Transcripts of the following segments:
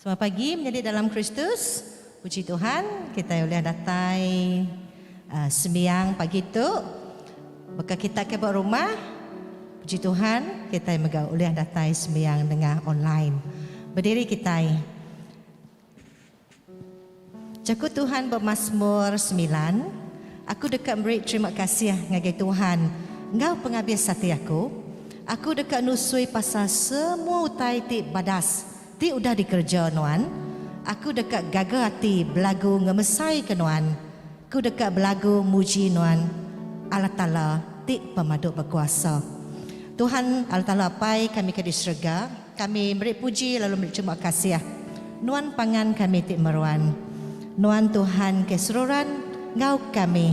Selamat pagi menyadi dalam Kristus. Puji Tuhan kitai ulih datai sembiang pagi tu. Baka kita ke ba rumah, puji Tuhan kitai mega ulih datai sembiang nengah online. Bediri kitai. Jaku Tuhan ba Masmur semilan, Aku deka meri terima kasih ngagai Tuhan enggau pengabis ati aku. Aku deka nusui pasal semua utai ti badas ti udah dikereja Nuan. Aku deka gaga ati belagu ngemesaika Nuan. Ku deka belagu muji Nuan, Allah Taala ti Pemadu Bekuasa. Tuhan Allah Taala Apai kami ke di serega, kami meri puji lalu meri terima kasih Nuan pangan kami ti meruan. Nuan Tuhan ke seruran enggau kami,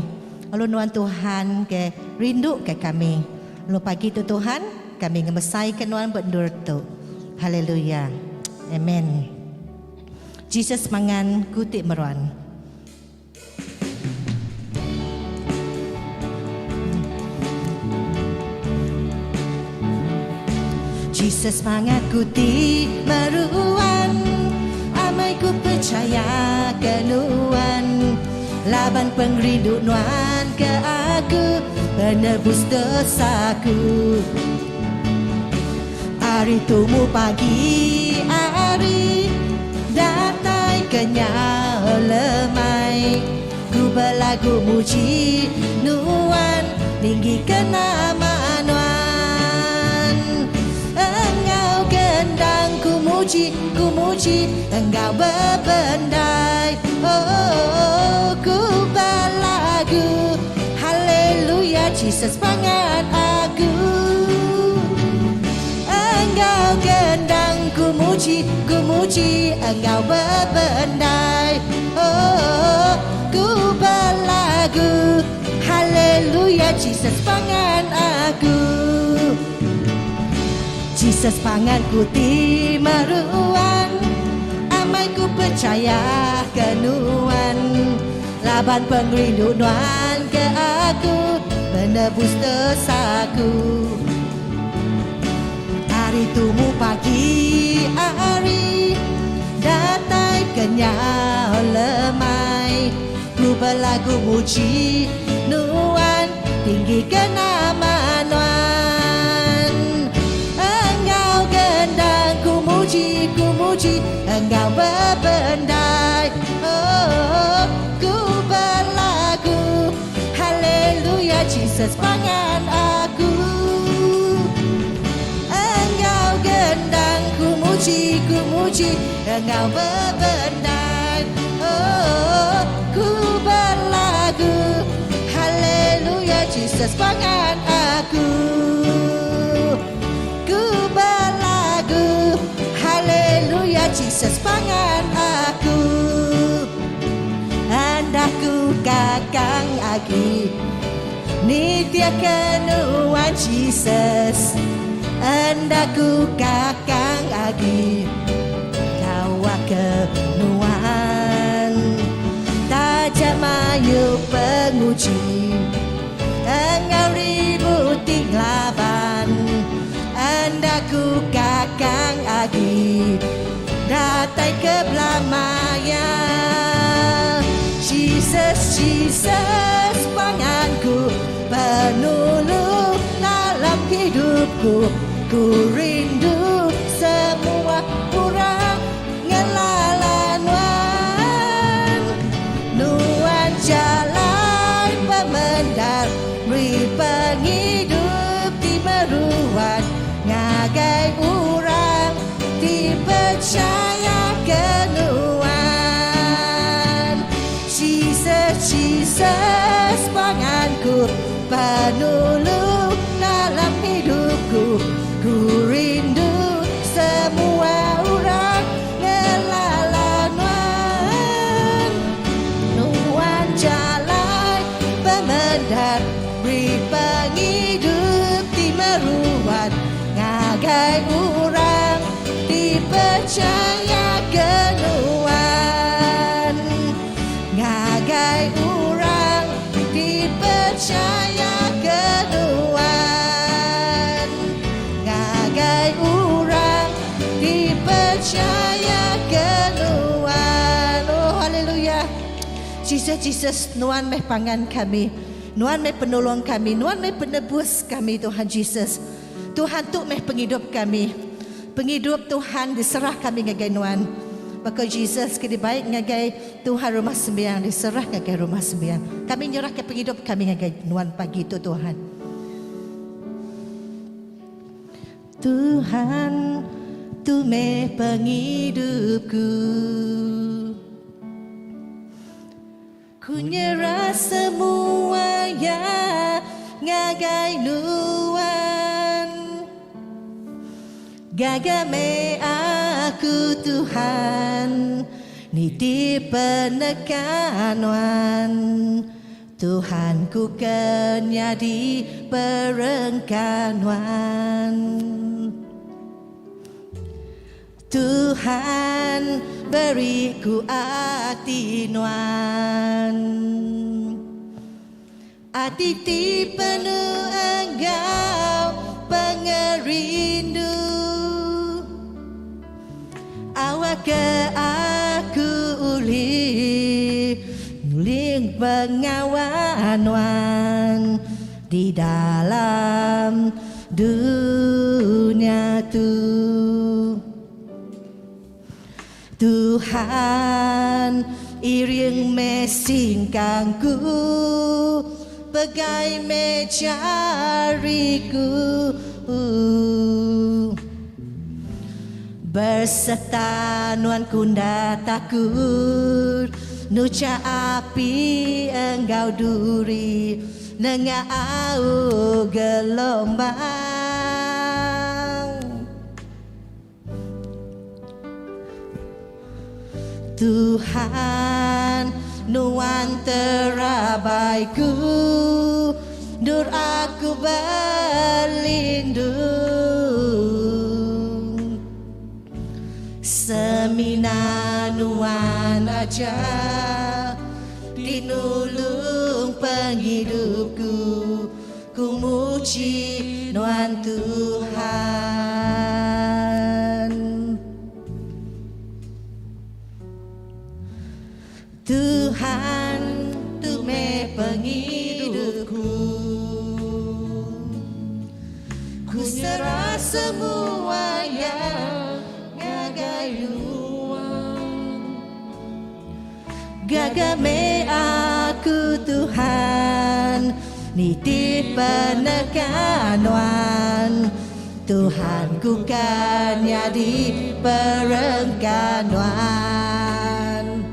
lalu Nuan Tuhan ke rinduka kami. Lalu pagi tu Tuhan, kami ngemesaika Nuan ba endur tu. Haleluya. Amen. Jesus mangan ku ti meruan. Jesus semangat ku ti meruan Amai ku percaya ke nuan Laban pengerindu nuan ke aku Penebus dosaku Ari tumu pagi ari Datai ke nyau lemai Ku belagu muji nuan Ninggi ke nama nuan Enggau gendang ku muji ku muji Enggau bebendai oh Ku belagu Haleluya Jesus pangan aku Enggau gendang ku muji ku muji Enggau bebendai oh Ku belagu Haleluya Jesus pangan aku Jesus pangan ku ti meruan Amai ku pechaya ke nuan Laban pengerindu nuan ke aku Penebus dosaku Ari tumu pagi ari Datai ke nyau lemai Ku belagu muji nuan Tinggi ke nama nuan Enggau gendang ku muji ku muji Enggau bebendai oh Ku belagu Haleluya Jesus pangan aku Enggau gendang ku muji ku muji Enggau bebendai oh Ku belagu Haleluya Jesus pangan aku Ku belagu Haleluya Jesus pangan aku Enda ku kakang agi Nitih ke nuan Jesus Enda ku kakang agi Gawa ke nuan Taja mayuh penguji Enggau ribut ti ngelaban Enda ku kakang agi Datai ke belama iya Jesus Jesus panganku Penulung dalam hidupku Ku rindu semua orang ngelala nuan Nuan jalai pemendar Meri pengidup ti meruan Ngagai orang ti pechaya ke nuan Jesus Jesus panganku Penulung dalam hidupku Ku rindu semua orang ngelala nuan Nuan jalai pemendar Beri pengidup ti meruan Ngagai orang ti pechaya ke nuan Ngagai orang ti pechaya ke nuan Ngagai orang ti pechaya ke nuan. Raja Jesus nuan meh pangan kami. Nuan meh penolong kami. Nuan meh penebus kami Tuhan Jesus. Tuhan tu meh pengidup kami. Pengidup Tuhan diserah kami ngagai nuan. Baka Jesus ke dibai ngagai Tuhan rumah sembiang diserah ngagai rumah sembiang. Kami nyerahka pengidup kami ngagai nuan pagi tu Tuhan. Tuhan tu meh pengidupku. Ku nyerah semua iya ngagai Nuan. Gaga meh aku Tuhan niti peneka Nuan. Tuhan ku ke nyadi perengka Nuan. Tuhan beri ku ati Nuan. Ati ti penuh enggau pengerindu. Awakka aku ulih nguling pengawa Nuan di dalam dunya tu. Tuhan iring meh singkangku, pegai meh jariku. Beserta nuan ku enda takut, nucha api enggau duri nengah au gelombang. Tuhan nuan terabaiku Dur aku berlindung Semina nuan aja Ti nulung pengidupku Ku muji nuan Tuhan. Tuhan tu meh pengidupku. Ku serah semua iya ngagai nuan. Gaga meh aku Tuhan nitih peneka Nuan Tuhan ku ka nyadi perengka Nuan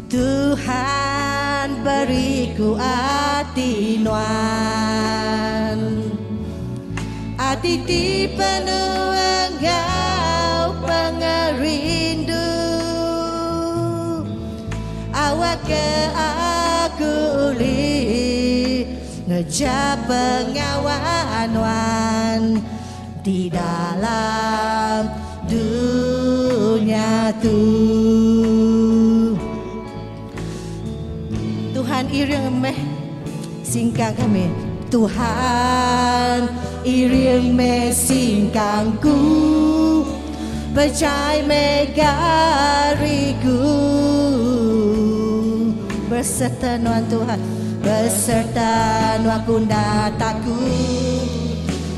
Tuhan beri ku ati Nuan Ati ti penuh enggau pengerindu Awakka aku ulih ngereja pengawa Nuan di dalam dunya tu. Tuhan iring meh singkang kami. Tuhan iring meh singkangku Pejai meh gariku Beserta nuan Tuhan Beserta nuan ku enda takut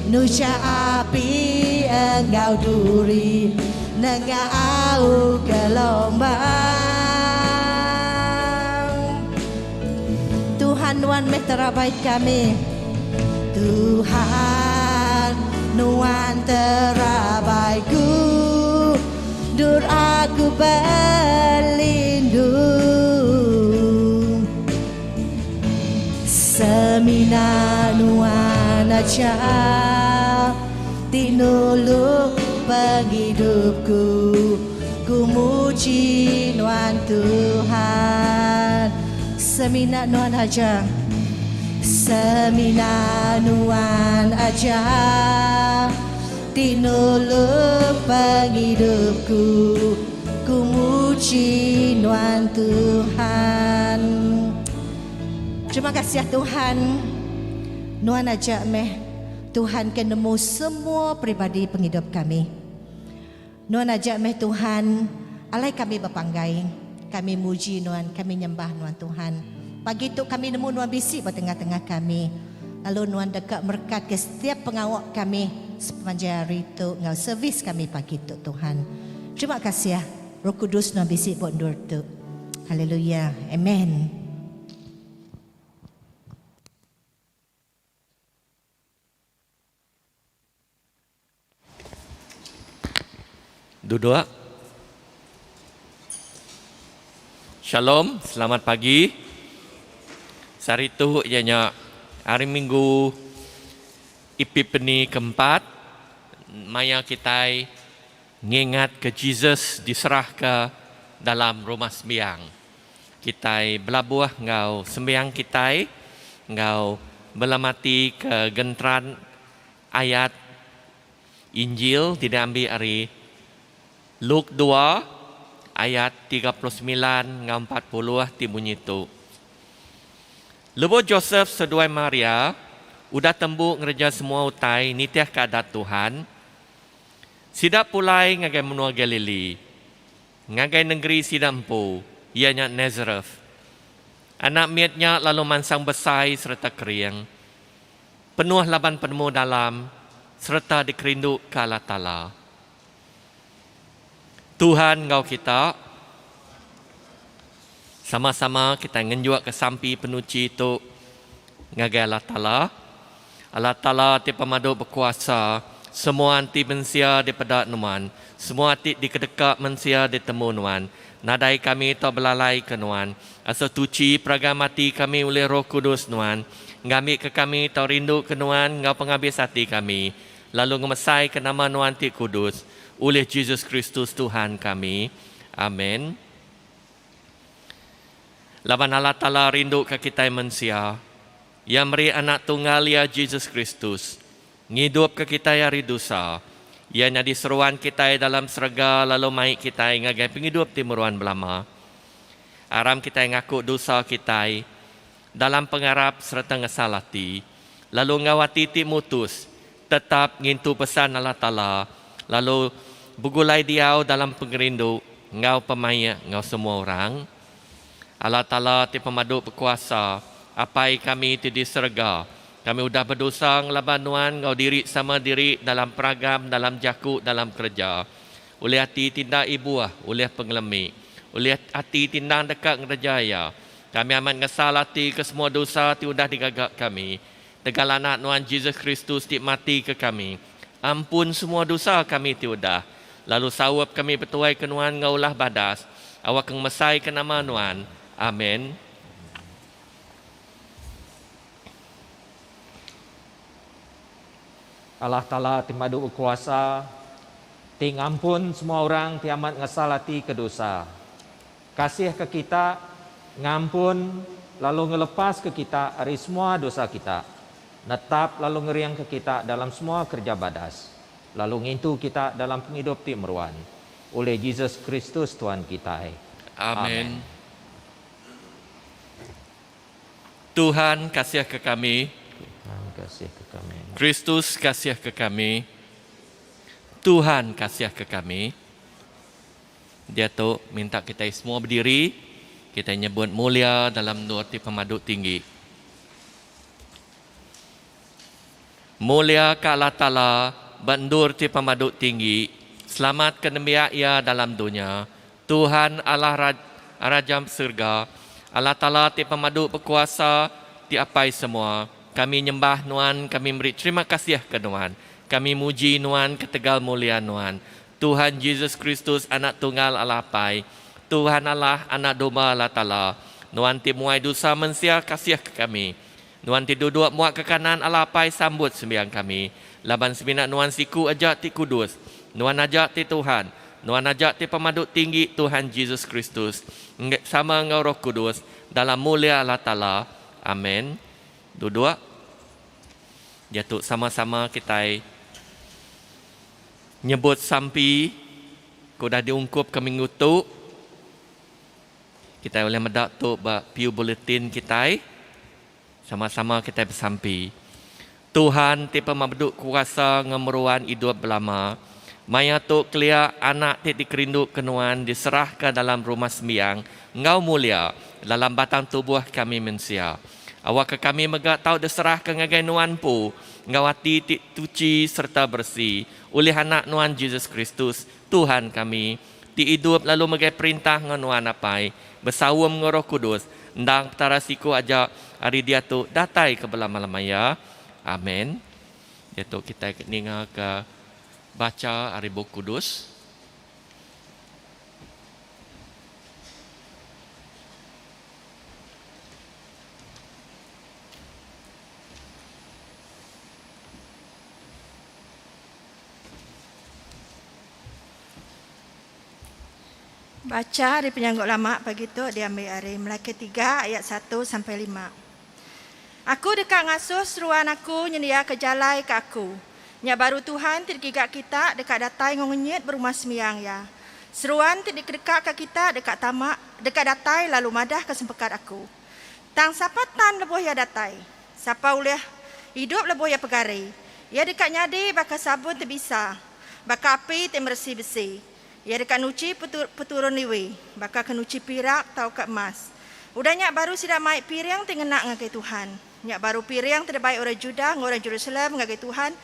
Nusha api enggau duri Nengah au gelombang. Tuhan nuan meh terabai kami. Tuhan nuan terabai ku Dur aku berlindung Semina nuan aja ti nulung pengidupku Ku muji nuan Tuhan Semina nuan aja Semina nuan aja Ti nulung pengidupku Ku muji nuan Tuhan Terima kasih Tuhan Nuan aja meh Tuhan ke nemu semua peribadi pengidup kami. Nuan aja meh Tuhan alai kami bepanggai. Kami muji Nuan, kami nyembah Nuan Tuhan. Pagi tu kami nemu Nuan bisi ba tengah-tengah kami, lalu Nuan deka merekatka setiap pengawa kami sepemanjai hari tu enggau servis kami pagi tu Tuhan. Terima kasih Roh Kudus Nuan bisi ba endur tu. Haleluya. Amen. Duduk. Shalom, selamat pagi. Sehari tu iya nya hari Minggu Epiphany keempat maya kitai ngingatka Jesus diserahka dalam rumah sembiang. Kitai belabuh enggau sembiang kitai enggau belematika genteran ayat Injil ti diambi ari Luke dua ayat 39 enggau 40 ti munyi tu. Lebuh Josep seduai Maria udah tembu ngereja semua utai nitihka Adat Tuhan, sida pulai ngagai menua Galili, ngagai nengeri sida empu, iya nya Nazareth. Anak mit nya lalu mansang besai sereta kering. Penuh laban penemu dalam sereta dikerinduka Allah Taala. Tuhan enggau kita. Sama-sama kitai ngenjukka sampi penuchi tu ngagai Allah Taala. Allah Taala ti pemadu bekuasa, semua enti mensia dipeda Nuan, semua ti dikedeka mensia ditemu Nuan. Nadai kami tau belalaika Nuan. Asuh tuchi peragam ati kami ulih Roh Kudus Nuan, ngambika kami tau rinduka Nuan enggau pengabis ati kami, lalu ngemesaika nama Nuan ti kudus, ulih Jesus Kristus Tuhan kami. Amen. Laban Allah Taala rinduka kitai mensia, Iya meri Anak Tunggal Iya Jesus Kristus, ngidupka kitai ari dosa. Iya nyadi seruan kitai dalam serega lalu mai kitai ngagai pengidup ti meruan belama. Aram kitai ngaku dosa kitai dalam pengarap sereta ngesal ati, lalu enggau ati ti mutus tetap ngintu pesan Allah Taala lalu begulai diau dalam pengerindu enggau pemaik enggau semua orang. Allah Taala ti pemadu bekuasa, Apai kami ti di serega, kami udah bedosa ngelaban Nuan enggau diri sama diri dalam peragam, dalam jaku, dalam kereja. Ulih ati ti enda ibuh, ulih pengelemi, ulih ati ti endang deka ngereja iya. Kami amat ngesal ati ke semua dosa ti udah digaga kami. Tegal Anak Nuan Jesus Kristus ti mati ke kami, ampun semua dosa kami ti udah, lalu saup kami betuai ke Nuan enggau ulah badas, awakka ngemesaika nama Nuan. Amen. Allah Taala ti madu bekuasa, ti ngampun semua orang ti amat ngesal ati ke dosa. Kasih ke kita, ngampun lalu ngelepaska kita ari semua dosa kita, netap lalu ngeringka kita dalam semua kereja badas, lalu ngintu kita dalam pengidup ti meruan, ulih Jesus Kristus Tuan kitai. Amen. Tuhan kasihka kami. Tuhan kasihka kami. Kristus kasihka kami. Tuhan kasihka kami. Diatu minta kitai semua bediri, kitai nyebut mulia dalam endur ti pemadu tinggi. Mulia ka Allah Taala ba endur ti pemadu tinggi, selamat ke nembiak Iya dalam dunya. Tuhan Allah Raja serega, Allah Taala ti pemadu bekuasa, ti Apai semua, kami nyembah Nuan, kami meri terima kasih ke Nuan. Kami muji Nuan ketegal mulia Nuan. Tuhan Jesus Kristus Anak Tunggal Allah Apai, Tuhan Allah Anak Domba Allah Taala, Nuan ti muai dusa mensia kasih ke kami. Nuan ti duduk muak ke kanan Allah Apai sambut sembiang kami, laban semina Nuan siku aja ti kudus, Nuan aja ti Tuhan, Nuan aja ti pemadu tinggi Tuhan Jesus Kristus, sama enggau Roh Kudus, dalam mulia Allah Taala. Amen. Duduk. Diatu sama-sama kitai. Nyebut sampi ke udah diungkupka minggu tu. Kitai ulih meda tu ba Pew Bulletin kitai. Sama-sama kitai besampi. Tuhan ti pemadu kuasa enggau meruan idup belama. Maya tu kelia anak ti dikerinduka Nuan diserahka dalam rumah sembiang enggau mulia dalam batang tubuh kami mensia. Awakka kami mega tau diserahka ngagai Nuan empu enggau ati ti tuchi sereta beresi ulih Anak Nuan Jesus Kristus, Tuhan kami, ti idup lalu megai perintah enggau Nuan Apai, besaum enggau Roh Kudus, endang Petara siku aja ari diatu datai ke belama-lama iya. Amen. Diatu kitai ningaka bacha ari Bup Kudus. Bacha ari Penyanggup Lama pagi tu diambi ari Melaki tiga ayat satu sampai lima. Aku deka ngasuh seruan aku nyendiaka jalai ke aku. Nya baru Tuhan ti digiga kita deka datai enggau ngenyit ba rumah sembiang Iya. Seruan ti dikedekaka kita deka tama, deka datai lalu madahka sempekat aku. Tang sapa tan lebuh Iya datai? Sapa ulih idup lebuh Iya pegari? Iya deka nyadi baka sabun ti bisa, baka api ti meresi besi. Iya deka nuchi peturun Lewi, baka ke nuchi pirak tauka emas. Udah nya baru sida mai piring ti ngena ngagai tuhan. Nya baru piring ti dibai orang Judah enggau orang Jerusalem ngagai tuhan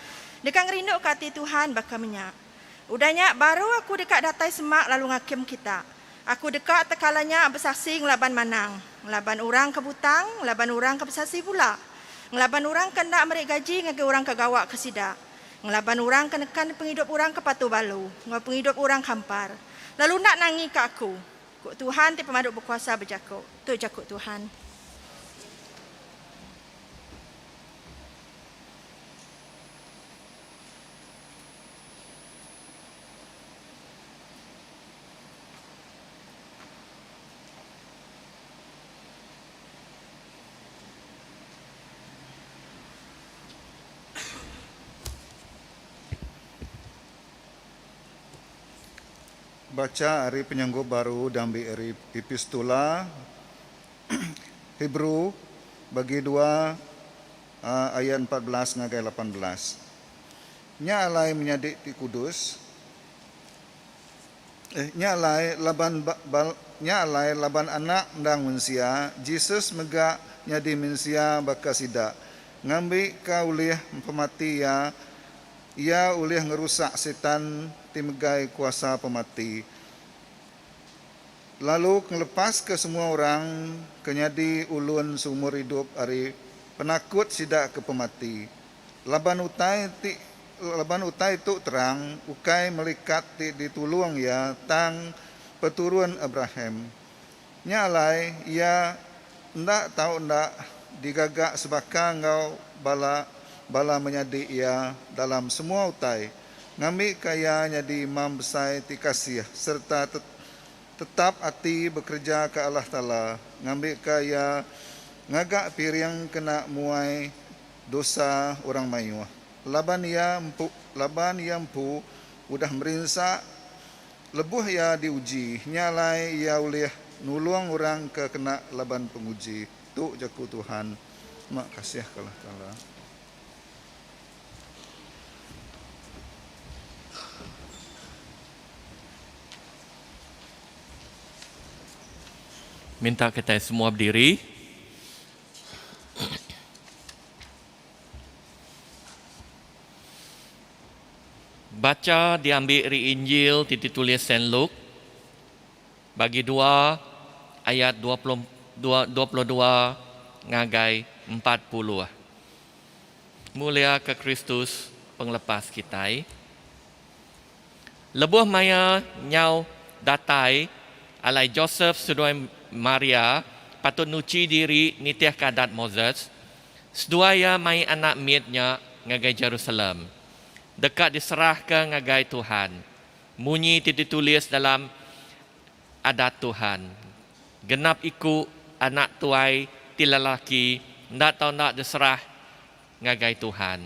deka ngerinduka ati tuhan baka menya. Udah nya baru aku deka datai semak lalu ngakim kita. Aku deka tekala nya besaksi ngelaban manang, ngelaban orang ke butang, ngelaban orang ke besaksi bula, ngelaban orang ke enda meri gaji ngagai orang ke gawa ke sida, Ngelaban orang ke nekan pengidup orang ke patu balu, enggau pengidup orang ke hampar, lalu enda nangika Aku, ku Tuhan ti Pemadu Bekuasa bejaku. Tu jaku Tuhan. Bacha ari Penyanggup Baru diambi ari Epistula Hebrew bagi dua ayat 14 ngagai 18. Nya alai menyadi ti kudus, eh nya alai laban nya alai laban anak endang mensia, Jesus mega nyadi mensia baka sida. Ngambika ulih pemati iya, iya ulih ngerusak Sitan ti megai kuasa pemati, lalu ngelepaska semua orang ke nyadi ulun seumur idup ari penakut sida ke pemati. Laban utai ti laban utai tu terang, ukai melikat ti ditulung iya tang peturun Abraham. Nya alai, iya enda tau enda digaga sebaka enggau bala bala menyadi iya dalam semua utai, ngambika iya nyadi imam besai ti kasih sereta tetap ati bekereja ke Allah Taala, ngambika iya ngaga piring kena muai dosa orang mayuh, laban iya empu laban iya empu udah merinsa Lebuh iya diuji, nya alai iya ulih nulung orang ke kena laban penguji. Tu jaku Tuhan. Terima kasih ke Allah Taala. Minta kitai semua bediri. Bacha diambi ari Injil ti ditulis Saint Luke, bagi dua ayat 22 ngagai 40. Muliaka Kristus Pengelepas kitai. Lebuh maya nyau datai alai Josep seduai Maria patut nuchi diri nitihka Adat Moses, seduai iya mai anak mit nya ngagai Jerusalem, deka diserahka ngagai Tuhan, munyi ti ditulis dalam Adat Tuhan, Genap iku anak tuai ti lelaki enda tau enda diserah ngagai Tuhan.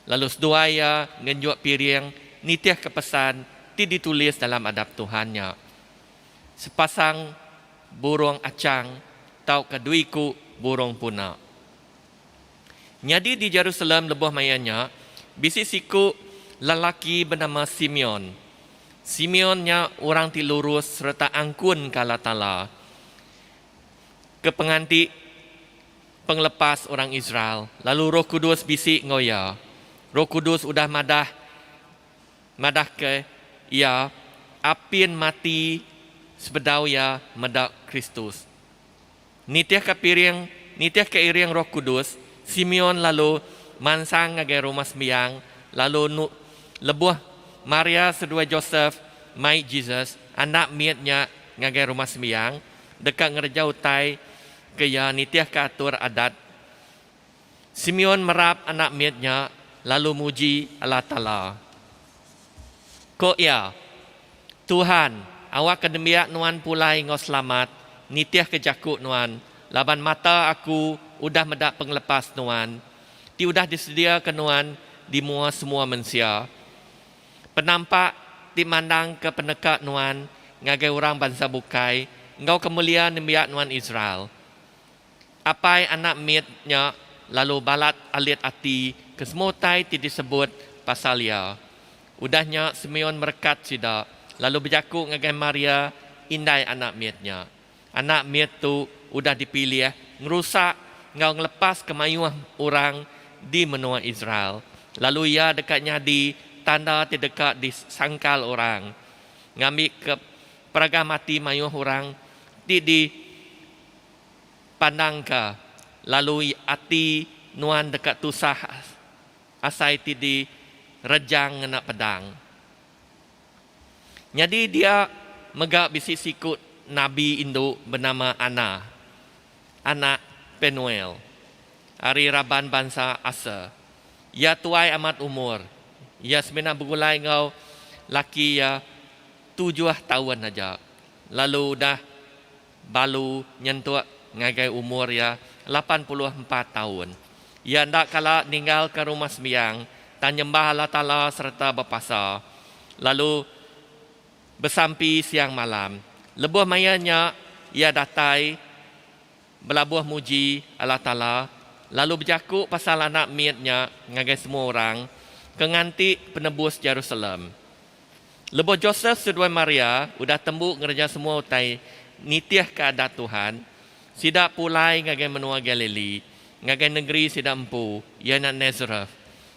Lalu seduai iya ngenjuk piring nitihka pesan ti ditulis dalam Adat Tuhan nya, Sepasang burung achang tauka dua iku burung puna. Nyadi di Jerusalem lebuh maya nya, bisi siku lelaki benama Simeon. Simeon nya orang ti lurus sereta angkun ke Allah Taala, ke penganti pengelepas orang Israel, lalu Roh Kudus bisi enggau iya. Roh Kudus udah madah madahka iya apin mati sebedau iya meda Kristus. Nitihka piring, nitihka iring Roh Kudus, Simeon lalu mansang ngagai Rumah Sembiang, lalu nu, lebuh Maria seduai Josep mai Jesus, anak mit nya, ngagai Rumah Sembiang, deka ngereja utai ke iya nitihka atur adat. Simeon merap anak mit nya lalu muji Allah Taala. Ku iya, Tuhan, awakka nembiak Nuan pulai enggau selamat nitihka jaku Nuan, laban mata aku udah meda pengelepas Nuan, ti udah disediaka Nuan di mua semua mensia. Penampak ti mandangka peneka Nuan ngagai orang bansa bukai enggau kemulia nembiak Nuan Israel. Apai anak mit nya lalu balat alit ati ke semua utai ti disebut pasal iya. Udah nya Simeon merekat sida, lalu bejaku ngagai Maria, indai anak mit nya. Anak mit tu udah dipilih ngerusak enggau ngelepaska mayuh orang di menua Israel, lalu iya deka nyadi tanda ti deka disangkal orang, ngambika peragam ati mayuh orang ti di. Pandangka, lalu ati nuan deka tusah asai ti direjang ngena pedang. Nyadi dia mega bisi siku nabi indu benama Ana, anak Penuel, ari raban bansa Aser. Iya tuai amat umur. Iya semina begulai enggau laki iya tujuh taun aja, lalu udah Balu nyentuk ngagai umur iya 84 taun. Iya enda kala ninggalka rumah sembiang tang nyembah Allah Taala sereta bepasa lalu besampi siang malam. Lebuh maya nya iya datai belabuh muji Allah Taala lalu bejaku pasal anak mit nya ngagai semua orang ke nganti penebus Jerusalem. Lebuh Josep seduai Maria udah tembu ngereja semua utai nitihka Adat Tuhan, sida pulai ngagai menua Galili, ngagai nengeri sida empu, iya nya Nazareth.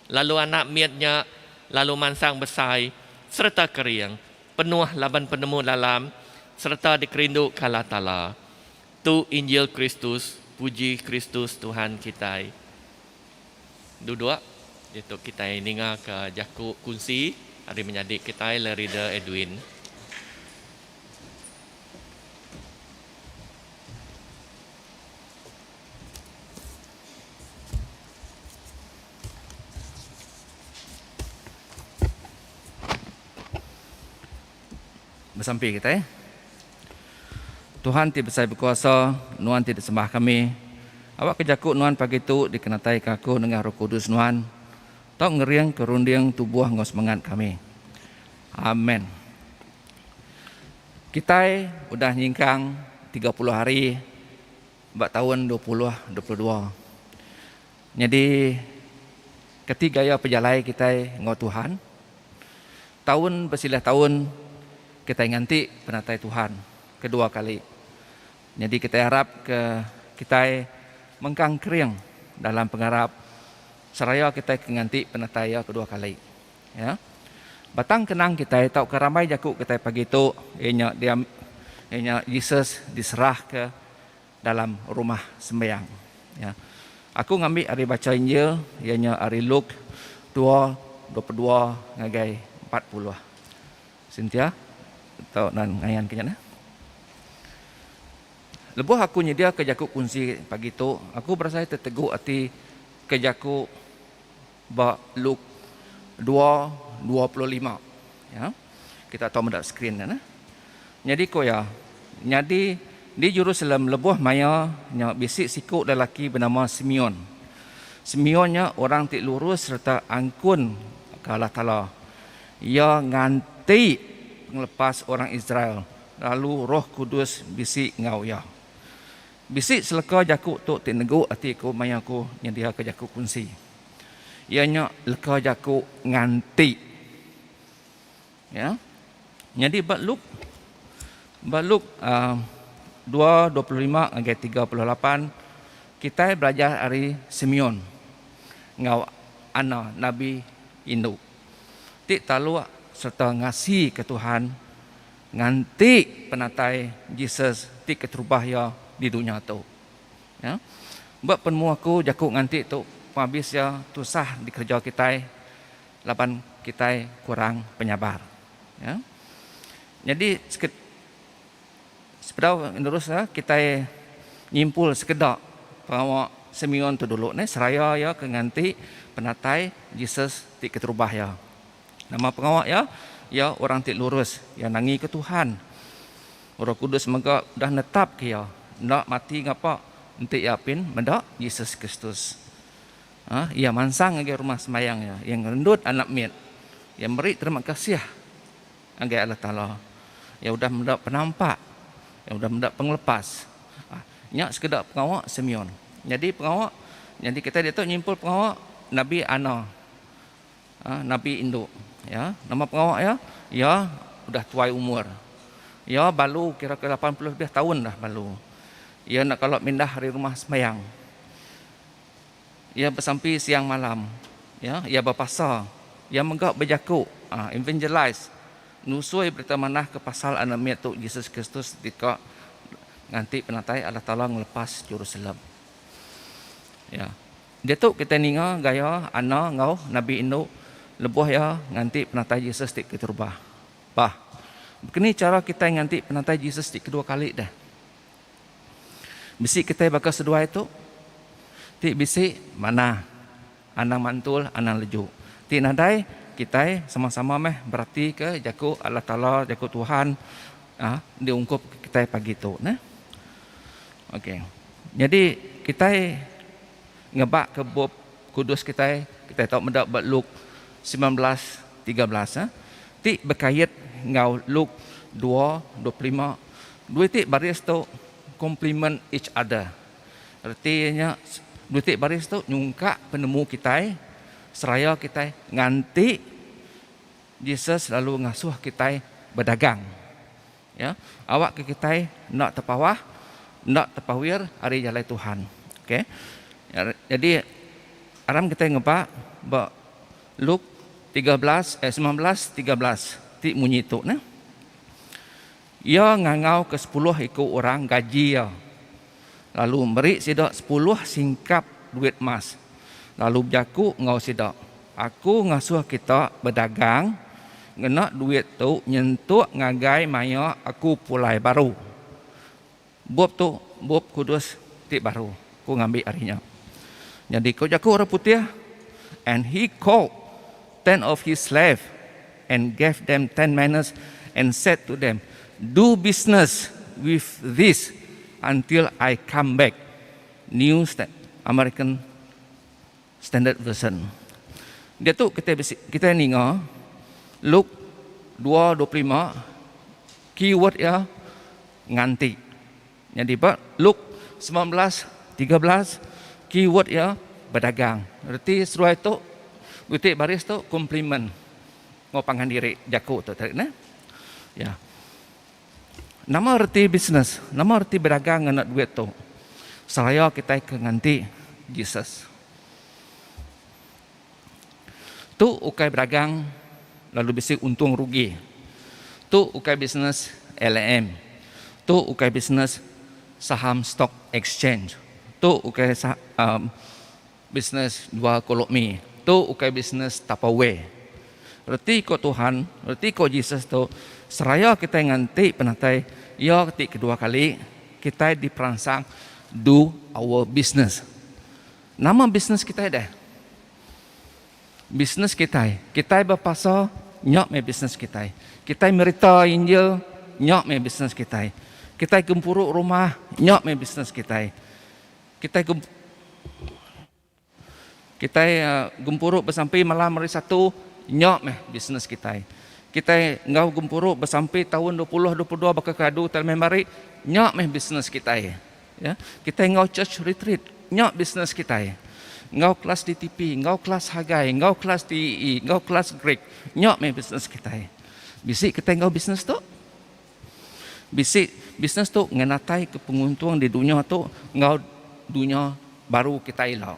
Lalu anak mit nya lalu mansang besai sereta kering, penuh laban penemu dalam sereta dikerinduka Allah Taala. Tu Injil Kristus, Puji Kristus Tuhan kitai. Duduk ditu kitai ningaka jaku kunsi ari menyadi kitai Lerida Edwin. Besampi kitai. Tuhan ti besai bekuasa, Nuan ti disembah kami, awakka jaku Nuan pagi tu dikenataika aku nengah Roh Kudus Nuan, tau ngeringka runding, tubuh enggau semengat kami. Amen. Kitai udah nyingkang 30 hari ba taun 2022. Nyadi keti gaya pejalai kitai enggau Tuhan? Taun besilih taun kitai nganti penatai Tuhan kedua kali. Nyadi kitai arap ke kitai mengkang kering dalam pengarap seraya kitai ke nganti penatai iya kedua kali. Ya. Batang kenang kitai tauka rambai jaku kitai pagi tu iya nya dia iya nya Jesus diserahka dalam rumah sembiang. Ya. Aku ngambi ari bacha Injil iya nya ari Luke dua 22 ngagai 40. Cynthia, tau nan ngayan ke nya neh. Lebuh aku nyediaka jaku kunsi pagi tu, aku berasai tetegu ati ke jaku ba Luke dua 25. Ya. Kita tau meda skrin nya neh. Nyadi ku iya, nyadi di Jerusalem lebuh maya nya bisi siku lelaki benama Simeon. Simeon nya orang ti lurus sereta angkun ke Allah Taala. Iya nganti pengelepas orang Israel lalu Roh Kudus bisi enggau iya. Bisi seleka jaku tu ti negu ati aku maya aku nyediaka jaku kunsi. Iya nya leka jaku nganti. Ya. Nyadi ba Luke ba Luke uh, 2 25 ngagai 38 kitai belajar ari Simeon enggau Anna nabi indu ti taluk sereta ngasika Tuhan nganti penatai Jesus ti keterubah iya di dunya tu. Ya. Ba penemu aku jaku nganti tu pengabis iya tusah dikereja kitai laban kitai kurang penyabar. Ya. Nyadi sebedau nerus kitai nyimpul sekeda pengawa Simeon tu dulu neh seraya iya ke nganti penatai Jesus ti keterubah iya. Nama pengawa iya? Iya orang ti lurus, iya nangika Tuhan. Roh Kudus mega udah netapka iya enda mati ngapa enti iya apin meda Jesus Kristus. Ha, iya mansang ngagai rumah sembahyang iya, iya ngerendut anak mit. Iya meri terima kasih ngagai Allah Taala. Iya udah meda penampak, iya udah meda pengelepas. Ha, nya sekeda pengawa Simeon. Nyadi pengawa, nyadi kitai diatu nyimpul pengawa Nabi Anna. Ha, nabi indu. Ya, nama pengawa iya? Iya udah tuai umur. Iya balu kira-kira 80 lebih taun dah balu. Iya enda kala mindah ari rumah sembahyang. Iya besampi siang malam. Ya, iya bepasa. Iya mega bejaku, evangelize, nusui berita manah ke pasal anak mit tu Jesus Kristus deka nganti penatai Allah Taala ngelepas Jerusalem. Ya. Diatu kitai ninga gaya Anna enggau nabi indu lebuh iya nganti penatai Jesus ti keterubah. Bah, bekeni chara kitai nganti penatai Jesus ti kedua kali deh? Bisi kitai baka seduai tu? Ti bisi, manah. Anang mantul, anang leju. Ti nadai, kitai sama-sama meh beratika jaku Allah Taala, jaku Tuhan uhh diungkup kitai pagi tu neh. Ok. Nyadi kitai ngebak ke bup kudus kitai, kitai tau meda ba Luke 19:13 eh ti bekait enggau Luke 2:25. Dua iti baris tu complement each other. Reti iya nya dua iti baris tu nyungkak penemu kitai seraya kitai nganti Jesus lalu ngasuh kitai bedagang. Ya, awakka kitai enda tepawah, enda tepawir ari jalai Tuhan. Okey. Jadi aram kitai ngebak ba Luke 13 eh 19:13 ti munyi tu neh. Iya ngangauka sepuluh iku orang gaji iya, lalu meri sida sepuluh singkap duit emas, lalu bejaku enggau sida, Aku ngasuh kita bedagang ngena duit tu nyentuk ngagai maya aku pulai baru. Bup tu Bup Kudus ti baru, ku ngambi ari nya. Nyadi ku jaku orang putih, And he called ten of his slaves and gave them ten minas and said to them, Do business with this until I come back. New American Standard Version. Diatu kitai bisi kitai ninga Luke 2:25 keyword iya nganti. Nyadi ba Luke 19:13 keyword iya bedagang. Reti seduai tu iti baris tu complement enggau pangan diri jaku tu tadi neh. Ya. Nama reti bisnes? Nama reti bedagang ngena duit tu? Seraya kitai ke nganti Jesus. Tu ukai bedagang lalu bisi untung rugi. Tu ukai bisnes LAM. Tu ukai bisnes saham stock exchange. Tu ukai um, bisnes jual kolok mi. Tu ukai bisnes Tupperware. Reti ko Tuhan, reti ko Jesus tu, seraya kitai nganti penatai Iya ti kedua kali, kitai diperansang do our business. Nama bisnes kitai deh? Bisnes kitai, kitai bepasa nya meh bisnes kitai. Kitai merita Injil nya meh bisnes kitai. Kitai gempuru rumah nya meh bisnes kitai. Kitai kitai gempuru besampi malam hari Satu nya meh bisnes kitai. Kitai enggau gempuru besampi taun 2022 baka ke adu tai meh mari nya meh bisnes kitai. Ya, kitai enggau church retreat nya bisnes kitai. Enggau kelas DTP, enggau kelas Hagai, enggau kelas TEE, enggau kelas Greek nya meh bisnes kitai. Bisi kitai enggau bisnes tu? Bisi bisnes tu ngenatai ke penguntung di dunya tu enggau dunya baru kitai ila.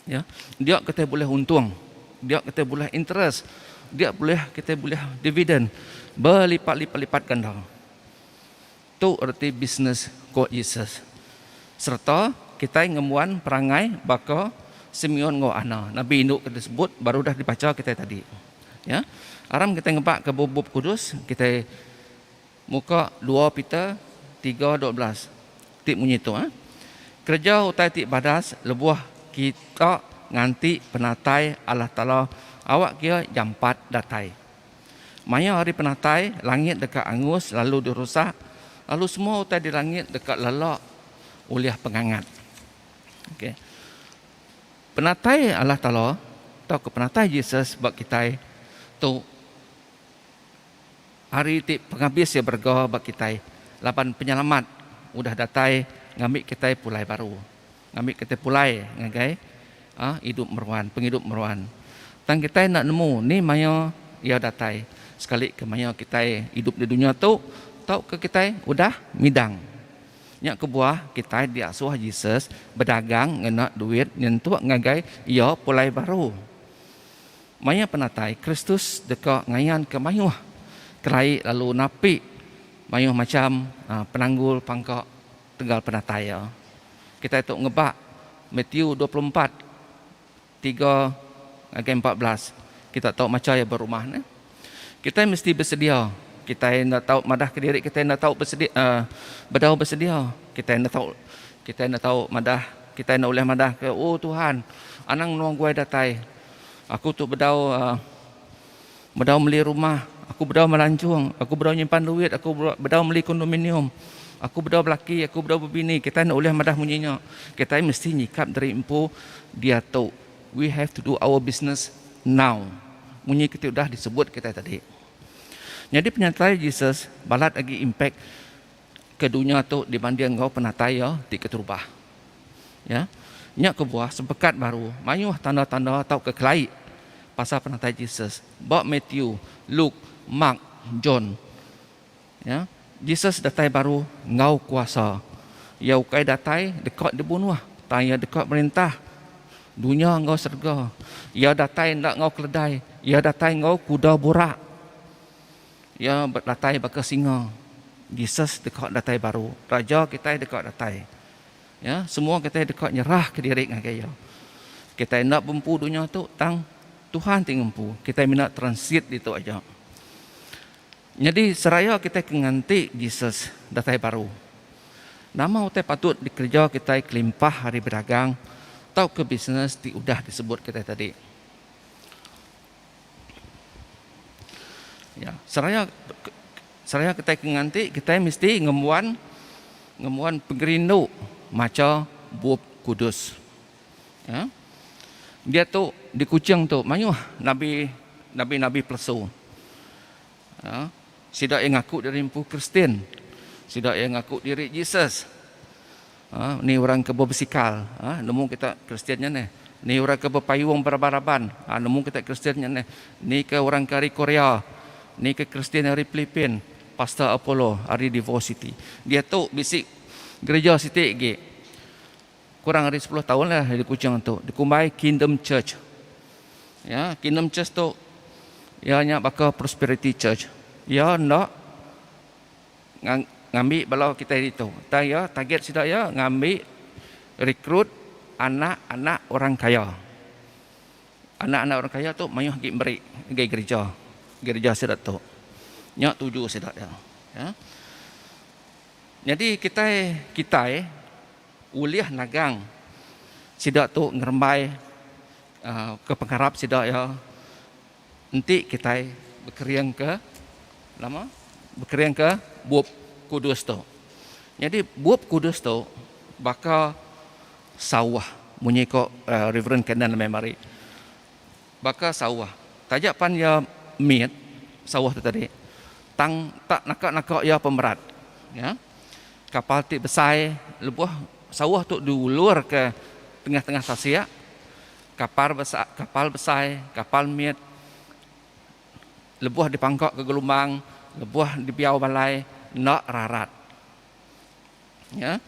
Ya. Dia kitai bulih untung, dia kitai bulih interest, dia bulih kitai bulih dividen belipat-lipat-lipat ganda. Tu reti bisnes ko Jesus. Sereta kitai ngembuan perangai baka Simeon enggau Anna, nabi indu ke disebut baru udah dibacha kitai tadi. Ya. Aram kitai ngebak ke bup Bup Kudus, kitai muka dua Peter 3:12 ti munyi tu. Kereja utai ti badas lebuh kita nganti penatai Allah Taala awak kia jampat datai. Maya hari penatai, langit deka angus lalu dirusak, lalu semua utai di langit deka lelak ulih pengangat. Okay. Penatai Allah Taala tauka penatai Jesus ba kitai tu hari ti pengabis iya berega ba kitai laban penyelamat udah datai ngambi kitai pulai baru. Ngambi kitai pulai ngagai uhh idup meruan, pengidup meruan. Tang kitai enda nemu ni maya iya datai sekali ke maya kitai idup di dunya tu tauka kitai udah midang. Nya kebuah kitai diasuh Jesus bedagang ngena duit nyentuk ngagai iya pulai baru. Maya penatai, Kristus deka ngayanka mayuh kelai lalu napi mayuh macham penanggul pangka tegal penatai iya. Kitai tu ngebak Matthew 24, 3 ngagai 14. Kita tau macha iya ba rumah ne. Kitai mesti besedia. Kitai enda tau madahka diri kitai enda tau besedia uhh bedau besedia. Kitai enda tau kitai enda tau madah kitai enda ulih madahka oh Tuhan anang menua guai datai. Aku tu bedau uhh bedau meli rumah, aku bedau melancung, aku bedau nyimpan duit, aku bedau meli kondominium, aku bedau belaki, aku bedau bebini. Kitai enda ulih madah munyi nya. Kitai mesti nyikap diri empu diatu. We have to do our business now. Munyi ke ti udah disebut kitai tadi. Nyadi penyertai Jesus balat agi impak ke dunya tu dibanding enggau penatai iya ti keterubah. Ya. Nya kebuah sempekat baru mayuh tanda-tanda tauka kelai pasal penatai Jesus ba Matthew, Luke, Mark, John. Ya. Jesus datai baru enggau kuasa. Iya ukai datai deka dibunuh, tang iya deka merintah dunya enggau serega. Iya datai enda enggau keledai, iya datai enggau kuda burak. Iya datai baka singa. Jesus deka datai baru. Raja kitai deka datai. Ya, semua kitai deka nyerahka diri ngagai iya. Kitai enda bempu dunya tu, tang Tuhan ti ngempu. Kitai mina transit ditu aja. Nyadi seraya kitai ke nganti Jesus datai baru, nama utai patut dikereja kitai kelimpah ari bedagang tauka bisnes ti udah disebut kitai tadi? Ya, seraya seraya kitai ke nganti, kitai mesti ngembuan ngembuan pengerindu macha Bup Kudus. Ya. Diatu di Kuching tu mayuh nabi nabi-nabi pelesu. Sida iya ngaku diri empu Kristian. Sida iya ngaku diri Jesus. Ni orang ke bebesikal, nemu kita Kristian nya neh. Ni orang ke bepayung beraban-raban, nemu kita Kristian nya neh. Ni ke orang ke ari Korea, ni ke Kristian ari Filipin, Pastor Apollo ari Davao City. Diatu bisi gereja siti agi kurang ari sepuluh taun lah di Kuching tu dikumbai Kingdom Church. Ya, Kingdom Church tu iya nya baka Prosperity Church. Iya enda ngambi bala kitai ditu. Tang iya target sida iya ngambi rekrut anak-anak orang kaya. Anak-anak orang kaya tu mayuh agi meri ngagai gerija, gerija sida tu. Nya tuju sida iya. Ya. Nyadi kitai kitai ulih nagang sida tu ngerembai ke pengarap sida iya enti kitai bekeringka nama bekeringka Bup Kudus tu. Nyadi Bup Kudus tu baka sauh munyi ko Reverend Kenan meh mari. Baka sauh taja pan iya mit sauh tu tadi tang tak naka-naka iya pemerat. Ya. Kapal ti besai lebuh sauh tu diulurka tengah-tengah tasik, kapal besa kapal besai, kapal mit. Lebuh dipangka ke gelumbang, lebuh dibiau balai enda rarat. Ya.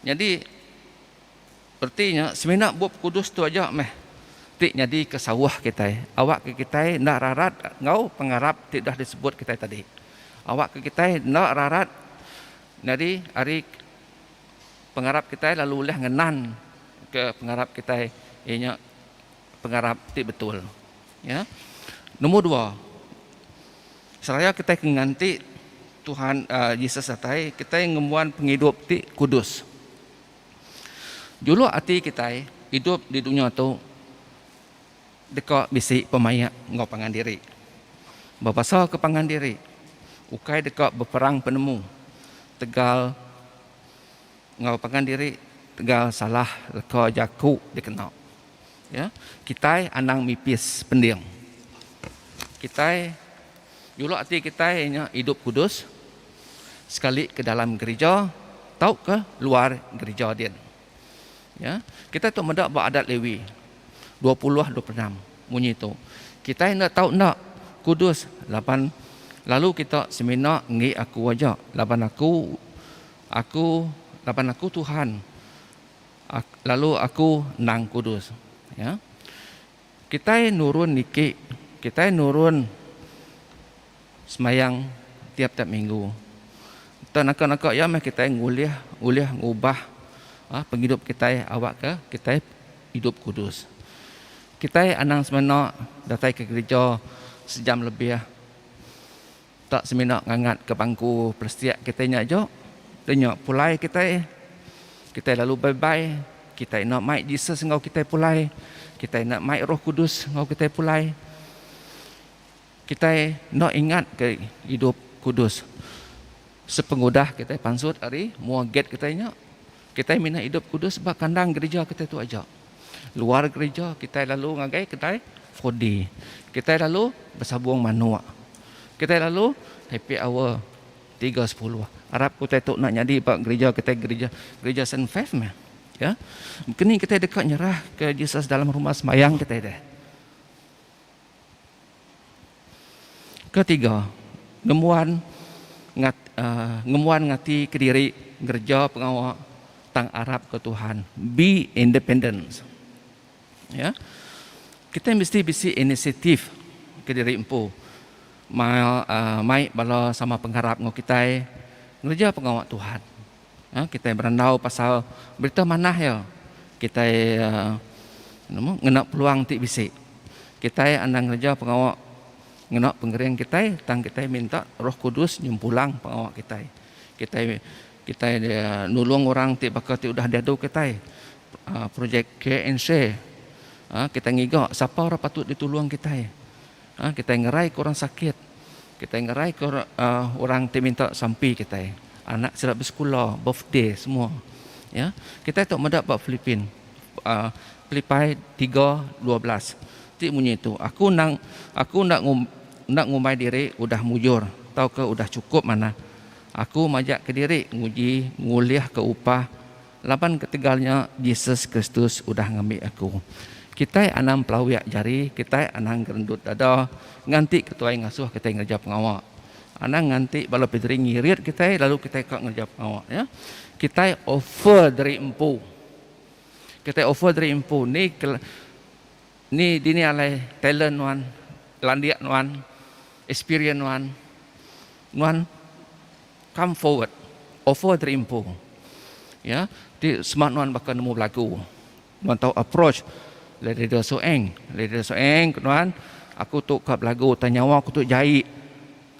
Nyadi reti nya semina Bup Kudus tu aja meh ti nyadi ke sauh kitai awak ke kitai enda rarat enggau pengarap ti dah disebut kitai tadi. Awak ke kitai enda rarat nyadi ari pengarap kitai lalu ulih ngenan ke pengarap kitai iya nya pengarap ti betul. Ya. Nombor dua, seraya kitai ke nganti Tuhan Jesus datai, kitai ngembuan pengidup ti kudus. Juluk ati kitai idup di dunya tu deka bisi pemaik enggau pangan diri. Bebasa ke pangan diri, ukai deka beperang penemu tegal enggau pangan diri tegal salah leka jaku dikena. Ya, kitai anang mipis pending. Kitai juluk ati kitai nya idup kudus sekali ke dalam gerija tauka luar gerija din. Ya, kitai tu meda ba adat Lewi 20 26 munyi tu. Kitai enda tau enda kudus laban lalu kita semina enggi aku aja laban aku aku laban aku Tuhan Lalu aku endang kudus. Ya. Kitai nurun niki, kitai nurun semayang tiap-tiap minggu. Enta naka-naka iya meh kitai ngulih ulih ngubah pengidup kitai awakka kitai idup kudus. Kitai anang semina datai ke gerija sejam lebih tak semina ngangatka bangku plastik kitai nya aja. Udah nya pulai kitai, kitai lalu bye-bye, kitai enda mai Jesus enggau kitai pulai, kitai enda mai Roh Kudus enggau kitai pulai. Kitai enda ingatka idup kudus sepengudah kitai pansut ari mua gate kitai nya. Kitai mina idup kudus ba kandang gerija kitai tu aja. Luar gerija kitai lalu ngagai kedai 4D. Kitai lalu besabung manuk. Kitai lalu happy hour 3.10. Arap ke utai tu enda nyadi ba gerija kitai gerija gerija Saint Faith meh. Ya. Keni kitai deka nyerah ke Jesus dalam rumah sembahyang kitai deh. Ketiga, ngembuan ngembuan ngati kediri ngereja pengawa tang arap ke Tuhan. Be independent. Ya. Kitai mesti bisi inisiatif kediri empu mai bala sama pengarap enggau kitai ngereja pengawa Tuhan. Kitai berandau pasal berita manah iya. Kitai ngena peluang ti bisi. Kitai anang ngereja pengawa ngena pengering kitai tang kitai minta Roh Kudus nyempulang pengawa kitai. Kitai kitai nulung orang ti baka ti udah diadu kitai projek Care and Share. Kitai ngiga sapa orang patut ditulung kitai. Kitai ngeraika orang sakit. Kitai ngeraika orang ti minta sampi kitai. Anak sida besekula, birthday semua. Ya. Kitai tu meda ba Filipin Pilipai 3:12 ti munyi tu, Aku endang aku enda enda ngumbai diri udah mujur tauka udah chukup manah. Aku majak kediri nguji ngulihka upah Laban ketegal nya Jesus Kristus udah ngambi aku. Kitai anang pelawik jari, kitai anang gerendut dada nganti ketuai ngasuh kitai ngereja pengawa. Anang nganti bala pederi ngirit kitai lalu kitai ka ngereja pengawa nya. Kitai offer diri empu. Kitai offer diri empu ni ni dini alai talent nuan, landik nuan, experience nuan. Nuan Come forward, offer diri empu. Ya, ti sema nuan baka nemu belagu. Nuan tau approach Lady Dor Soeng. Lady Dor Soeng ku nuan, aku tu ka belagu tang nyawa aku tu jai.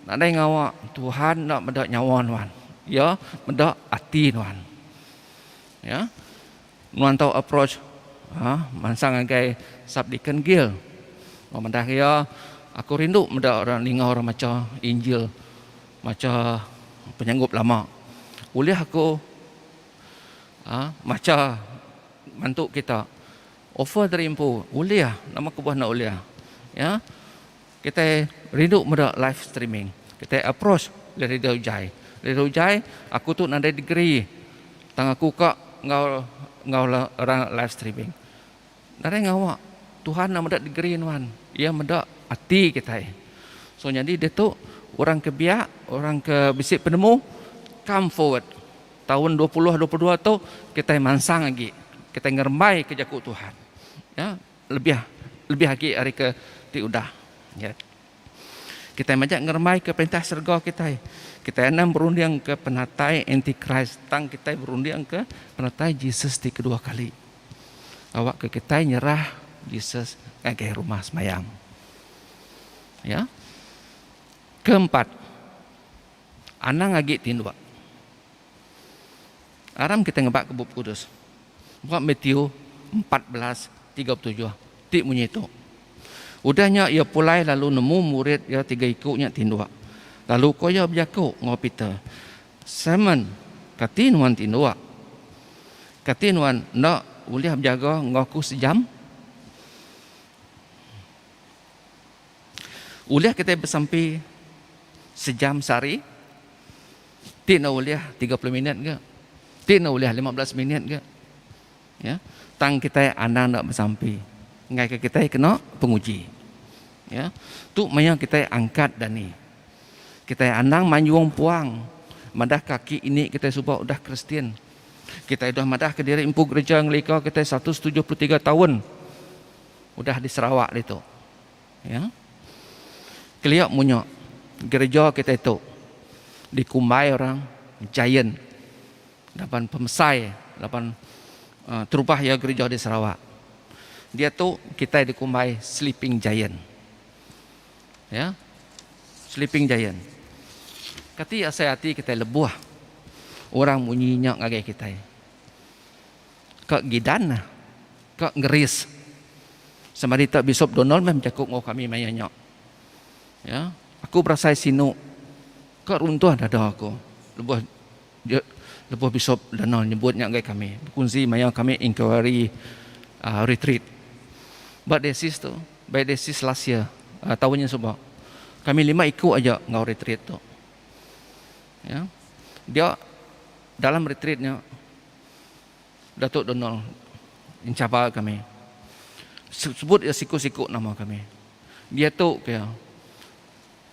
Nadai ngawa Tuhan enda meda nyawa nuan. Iya meda ati nuan. Ya. Nuan tau approach ha mansang ngagai Sub Deacon Gil. Nuan madah iya, aku rindu meda orang ninga orang macha Injil. Macha penyanggup lama. Ulih aku aaa macha mantu kita. Offer diri empu ulih nama kebuah enda ulih. Ya. Kitai rindu meda live streaming. Kitai approach Larry Ujai. Larry Ujai aku tu nadai degree tang aku ka enggau enggau orang live streaming. Nadai ngawa Tuhan enda meda degree nuan. Iya meda ati kitai. So nyadi ditu orang ke biak, orang ke bisi penemu come forward. Taun 2022 tu kitai mansang agi, kitai ngerembai ke jaku Tuhan. Ya, lebih lebih agi ari ke ti udah. Ya. Kitai majak ngerembai ke perintah serega kitai. Kitai anang berunding ke penatai antichrist tang kitai berunding ke penatai Jesus ti kedua kali. Awak ke kitai nyerah Jesus ngagai rumah semayang. Ya. Keempat, anang agi tinduk. Aram kitai ngebak ke Bup Kudus. Ba Matthew 14:37 ti munyi tu. Udah nya iya pulai lalu nemu murid iya tiga iku nya tinduk. Lalu ko iya bejaku enggau Peter, Simon, kati nuan tinduk? Kati nuan enda ulih bejaga enggau aku sejam? Ulih kitai besampi sejam sehari? Ti enda ulih 30 minit ga. Ti enda ulih 15 minit ga. Ya. Tang kitai anang enda besampi. Enggai ke kitai kena penguji. Ya. Tu maya kitai angkat dani. Kitai anang manjung puang madah kaki ini kitai suba udah Kristian. Kitai udah madah ke diri empu gereja ngelika kitai 173 taun udah di Sarawak ditu. Ya. Kelia munya gereja kitai tu dikumbai orang giant laban pemesai laban uh, terubah iya gereja di Sarawak. Diatu kitai dikumbai sleeping giant. Ya. Sleeping giant. Kati asai ati kitai lebuh orang munyi nya ngagai kitai. Ka gidan nah. Ka ngeris. Semadi tak Bishop Donald meh bejaku enggau kami maya nya. Ya, aku berasai sinu ka runtuh dada aku lebuh lebuh Bishop Donald nyebut nya ngagai kami bekunsi maya kami inquiry uh, retreat. Ba desis tu, ba desis last year, uh, taun nya suba. Kami lima iku aja enggau retreat tu. Ya. Dia dalam retreat nya Datuk Donald enchabar kami. Sebut iya siku-siku nama kami. Diatu ke iya.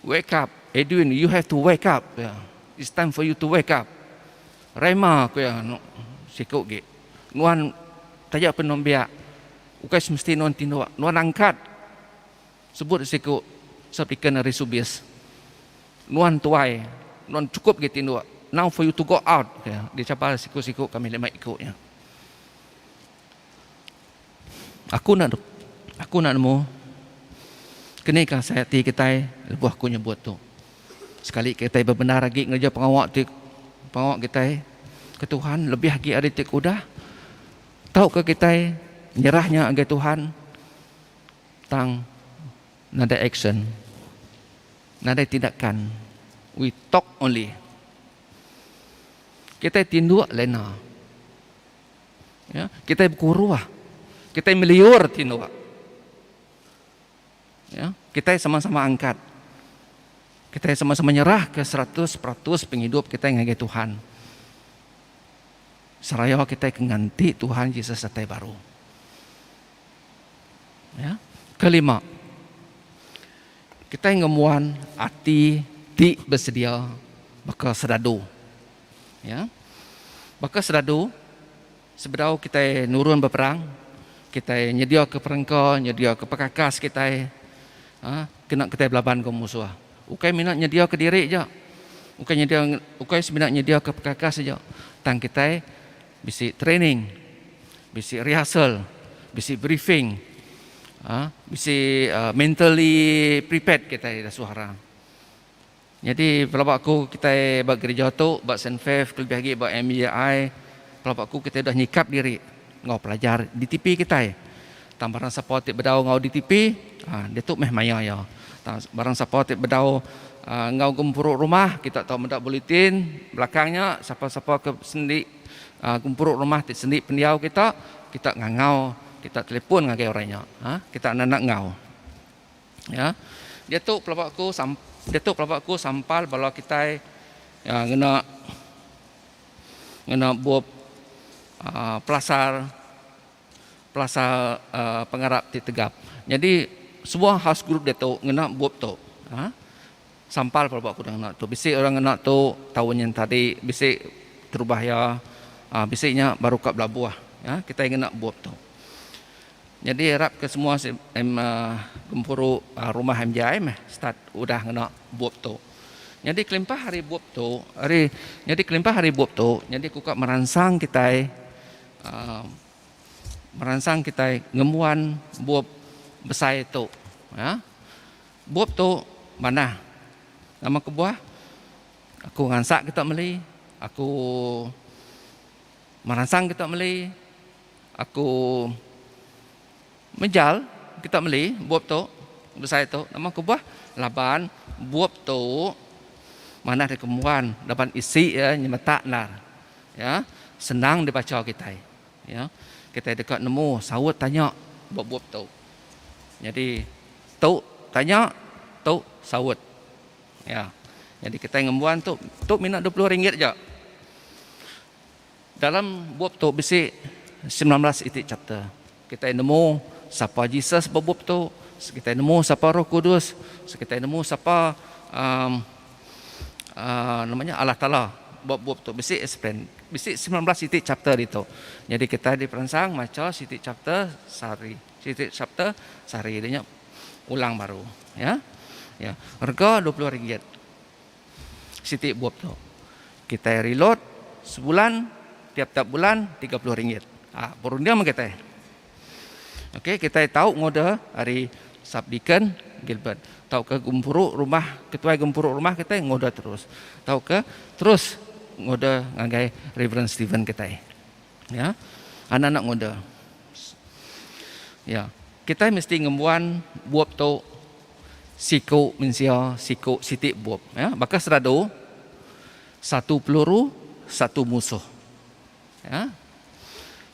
Wake up, Edwin, you have to wake up. Ke iya. It's time for you to wake up. Rema ku iya siku gi. Nuan taja pen nuan biak, ukai semesti nuan tinduk, nuan angkat. Sebut siku sapiken ari Subis. Nuan tuai, nuan chukup agi tinduk. Now for you to go out, ku iya. Dichabar siku-siku kami lima iku nya. Aku enda aku enda nemu keni ka asai ati kitai lebuh aku nyebut tu. Sekali kitai bebendar agi ngereja pengawa ti pengawa kitai ke Tuhan lebih agi ari ti ke udah tauka kitai nyerah nya ngagai Tuhan. Tang nadai action, nadai tindakan. We talk only. Kitai tinduk lena. Ya, kitai bekuruh. Kitai meliur tinduk. Ya, kitai sama-sama angkat. Kitai sama-sama nyerah ke 100% pengidup kitai ngagai Tuhan. Seraya kitai ke nganti Tuhan Jesus datai baru. Ya. Kelima, kitai ngembuan ati ti besedia baka sedadu. Ya. Baka sedadu, sebedau kitai nurun beperang, kitai nyediaka perengka, nyediaka pekakas kitai, ha, kena kitai belaban enggau musuh. Ukai mina nyediaka diri aja. Ukai nyedia ukai semina nyediaka pekakas aja, tang kitai bisi training, bisi rehearsal, bisi briefing, ha, bisi uh, mentally prepared kitai dah suara. Jadi pelaba aku kitai ba gereja tu, ba St. Faith, kelebih agi ba MJI, pelaba aku kitai dah nyikap diri enggau pelajar DTP kitai. Tang barang sapa ti bedau enggau DTP, ha, diatu meh maya iya. Tang barang sapa ti bedau uh, enggau gempuru rumah, kita tau meda bulletin belakang nya, sapa-sapa ke sendi uh, gempuru rumah ti sendi pendiau kita, kita ngangau, kita telefon ngagai orang nya. Ha, kita enda nak enggau. Ya. Diatu pelaba aku sam, diatu pelaba aku sampal bala kitai uh, ngena ngena bup uh, pelasar pelasar uh, pengarap ti tegap. Jadi sebuah house group diatu ngena bup tu. Ha? Sampal pelaba aku udah ngena tu. Bisi orang ngena tu taun nyin tadi bisi terubah iya bisi nya baru ka belabuh kitai ngena bup tu. Nyadi arap ke semua gempuru rumah MJI meh start udah ngena bup tu. Nyadi kelimpah ari bup tu ari nyadi kelimpah ari bup tu nyadi ku ka meransang kitai uhh meransang kitai ngembuan bup besai tu. Bup tu manah. Nama kebuah? Aku ngansak kita meli, aku meransang kita meli, aku mejal kita meli bup tu besai tu. Nama kebuah? Laban bup tu manah dikembuan laban isi iya nyemetak endar. Ya, senang dibacha kitai. Ya, kitai deka nemu saut tanya ba bup tu. Nyadi tu tanya, tu saut. Ya. Nyadi kitai ngembuan tu, tu mina 20 ringgit aja. Dalam bup tu bisi 19 iti chapter. Kitai nemu sapa Jesus ba bup tu, kitai nemu sapa Roh Kudus, kitai nemu sapa um, uh, nama nya Allah Taala ba bup tu bisi explain. Bisi 19 iti chapter ditu. Nyadi kitai diperansang macha siti chapter sehari. Siti chapter sehari nya ulang baru ya. Ya, rega 20 ringgit. Siti bup tu. Kitai reload sebulan tiap-tiap bulan 30 ringgit. Ha, berunding meh kitai. Okey, kitai tau ngorder ari Subdeacon Gilbert tauka gempuru rumah ketuai gempuru rumah kitai ngorder terus tauka terus ngorder ngagai Reverend Stephen kitai. Ya. Anak-anak ngorder. Ya. Kitai mesti ngembuan bup tu siku mensia siku siti bup. Ya. Baka seradu satu peluru satu musuh. Ya.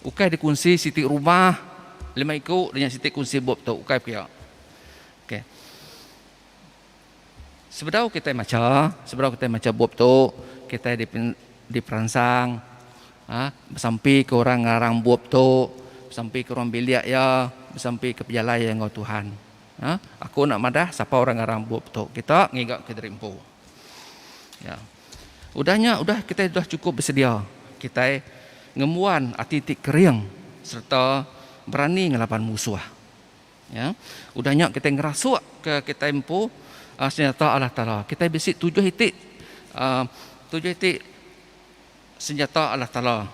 Ukai dikunsi siti rumah lima iku dengan siti kunsi bup tu ukai pia. Okey. Sebedau kitai macha, sebedau kitai macha bup tu, kitai diperansang aaa besampi ke orang ngarang bup tu, besampi ke ruang bilik iya, besampi ke pejalai iya enggau Tuhan. Aaa aku enda madah sapa orang ngarang bup tu, kita ngiga ke diri empu. Ya. Udah nya udah kitai udah chukup besedia, kitai ngembuan ati ti kering sereta berani ngelaban musuh. Ya. Udah nya kitai ngerasuk ke kitai empu uh, senjata Allah Taala. Kitai bisi tujuh iti uh, tujuh iti senjata Allah Taala.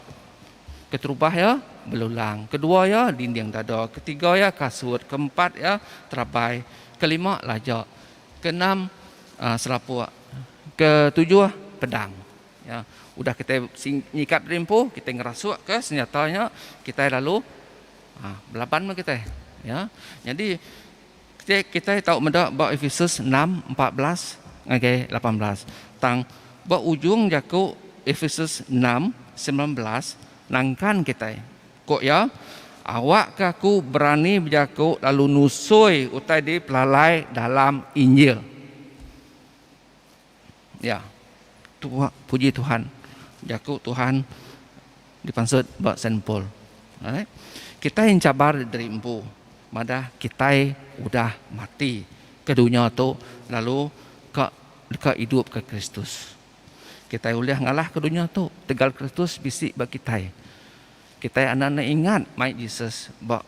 Keterubah ya belulang, kedua ya dinding dada, ketiga ya kasut, keempat ya terabai, kelima laja, keenam uh, selapuk, ketujuh pedang. Ya, udah kitai nyikap diri empu, kitai ngerasuk ke senjata nya, kitai lalu Ha, belaban meh kitai. Ya. Nyadi kitai kitai tau meda ba Efesus 6 14 ngagai 18. Tang ba ujung jaku Efesus 6 19 nangkan kitai. Ku iya, Awakka aku berani bejaku lalu nusui utai dipelalai dalam Injil. Ya. Tuha, puji Tuhan. Jaku Tuhan dipansut ba Saint Paul. Alright. Kitai enchabar diri empu madah kitai udah mati ke dunya tu lalu ka deka idup ke Kristus. Kitai ulih ngalah ke dunya tu tegal Kristus bisi ba kitai. Kitai anang enda ingat mai Jesus ba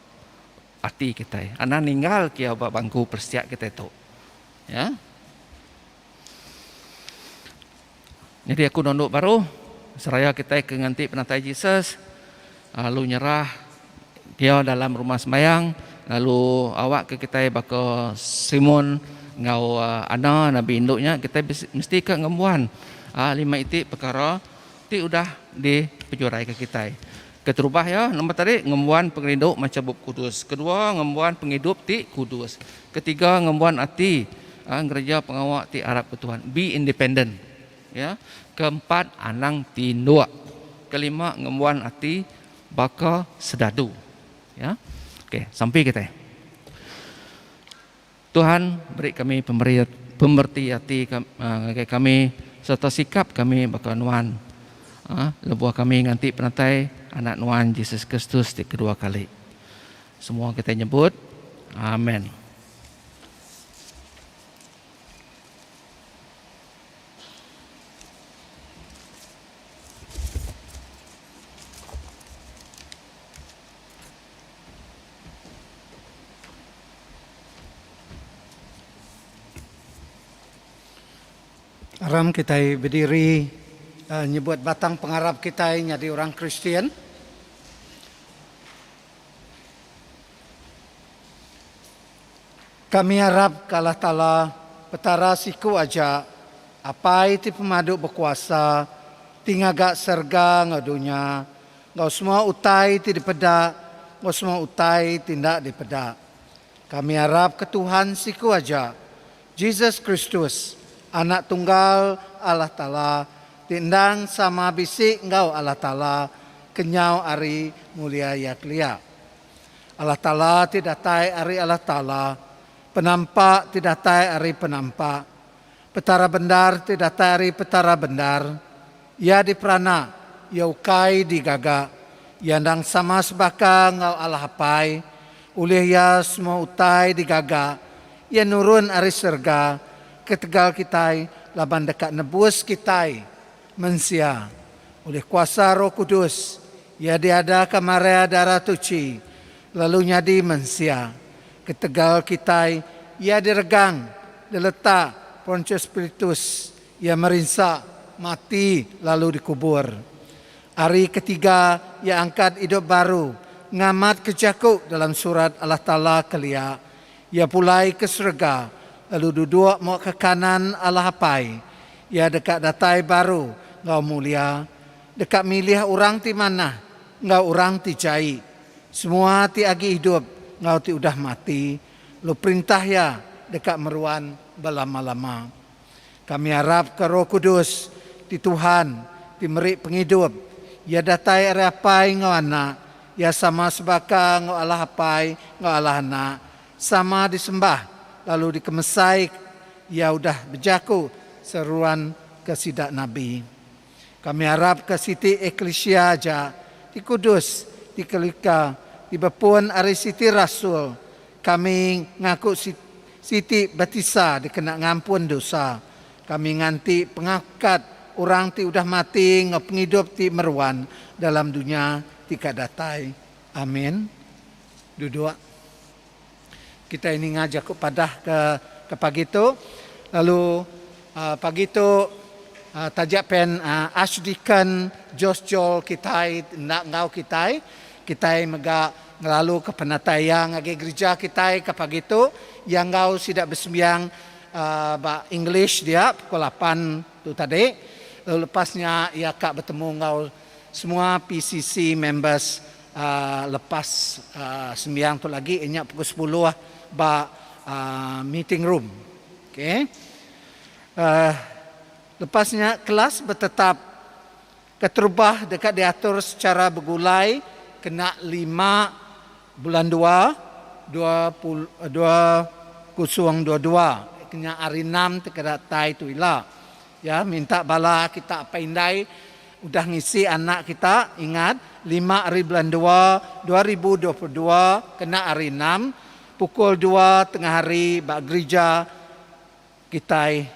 ati kitai. Anang ninggal ke iya ba bangku persiak kitai tu. Ya. Nyadi aku nundu baru seraya kitai ke nganti penatai Jesus lalu nyerah dia dalam rumah sembahyang lalu awak ke kitai baka Simon enggau Ana nabi indu nya kitai mesti ka ngembuan lima iti pekara ti udah dipejuraika kitai. Keterubah iya, nama tadi ngembuan pengerindu macha Bup Kudus. Kedua, ngembuan pengidup ti kudus. Ketiga, ngembuan ati ngereja pengawa ti arapka Tuhan. Be independent. Ya. Keempat, anang tinduk. Kelima, ngembuan ati baka sedadu. Ya. Okey, sampi kitai. Tuhan, beri kami pemeri pemereti ati ngagai kami sereta sikap kami baka Nuan lebuh kami nganti penatai Anak Nuan Jesus Kristus ti kedua kali. Semua kitai nyebut, Amen. Aram kitai bediri nyebut batang pengarap kitai nyadi orang Kristian. Kami arap ke Allah Taala, Petara siku aja, Apai ti pemadu bekuasa, ti ngaga serega enggau dunya, enggau semua utai ti dipeda enggau semua utai ti enda dipeda. Kami arap ke Tuhan siku aja, Jesus Kristus, Anak Tunggal Allah Taala, ti endang sama bisi enggau Allah Taala kenyau ari mulia Iya kelia. Allah Taala ti datai ari Allah Taala, Penampak ti datai ari Penampak, Petara bendar ti datai ari Petara bendar. Iya diperanak, Iya ukai digaga. Iya endang sama sebaka enggau Allah Apai. Ulih Iya semua utai digaga. Iya nurun ari serega ketegal kitai laban deka nebus kitai mensia. Ulih kuasa Roh Kudus, Iya diadaka Maria Dara Tuchi lalu nyadi mensia. Ketegal kitai, Iya diregang, diletak Pontius Pilatus, Iya merinsa, mati lalu dikubur. Ari ketiga, Iya angkat idup baru, ngamatka jaku dalam Surat Allah Taala kelia, Iya pulai ke serega lalu duduk mua ke kanan Allah Apai. Iya deka datai baru enggau mulia, deka milih orang ti manah enggau orang ti jai, semua ti agi idup enggau ti udah mati, lalu Perintah Iya deka meruan belama-lama. Kami arapka Roh Kudus ti Tuhan ti meri pengidup. Iya datai ari Apai enggau Anak. Iya sama sebaka enggau Allah Apai enggau Allah Anak, sama disembah lalu dikemesai Iya udah bejaku seruan ke sida nabi. Kami arapka siti eklisia aja ti kudus, ti kelika, ti bepun ari siti rasul. Kami ngaku siti batisa dikena ngampun dosa. Kami nganti pengangkat orang ti udah mati enggau pengidup ti meruan dalam dunya ti ka datai. Amin. Duduk. Kitai ninga jaku padah ke ke pagi tu. Lalu pagi tu taja pen Archdeacon Josh Jol kitai enda enggau kitai, kitai mega ngelalu ke penatai iya ngagai gerija kitai ke pagi tu. Iya enggau sida besembiang ba English dia pukul lapan tu tadi. Lalu lepas nya iya ka betemu enggau semua PCC members lepas sembiang tu lagi iya nya pukul sepuluh ba meeting room. Okay. Lepas nya kelas betetap keterubah deka diatur sechara begulai kena lima bulan dua, 2022 kena hari enam ti ke datai tu ila. Ya minta bala kita apai indai udah ngisi anak kita ingat lima hari bulan dua, 2022 kena hari enam pukul dua tengah hari ba gerija kitai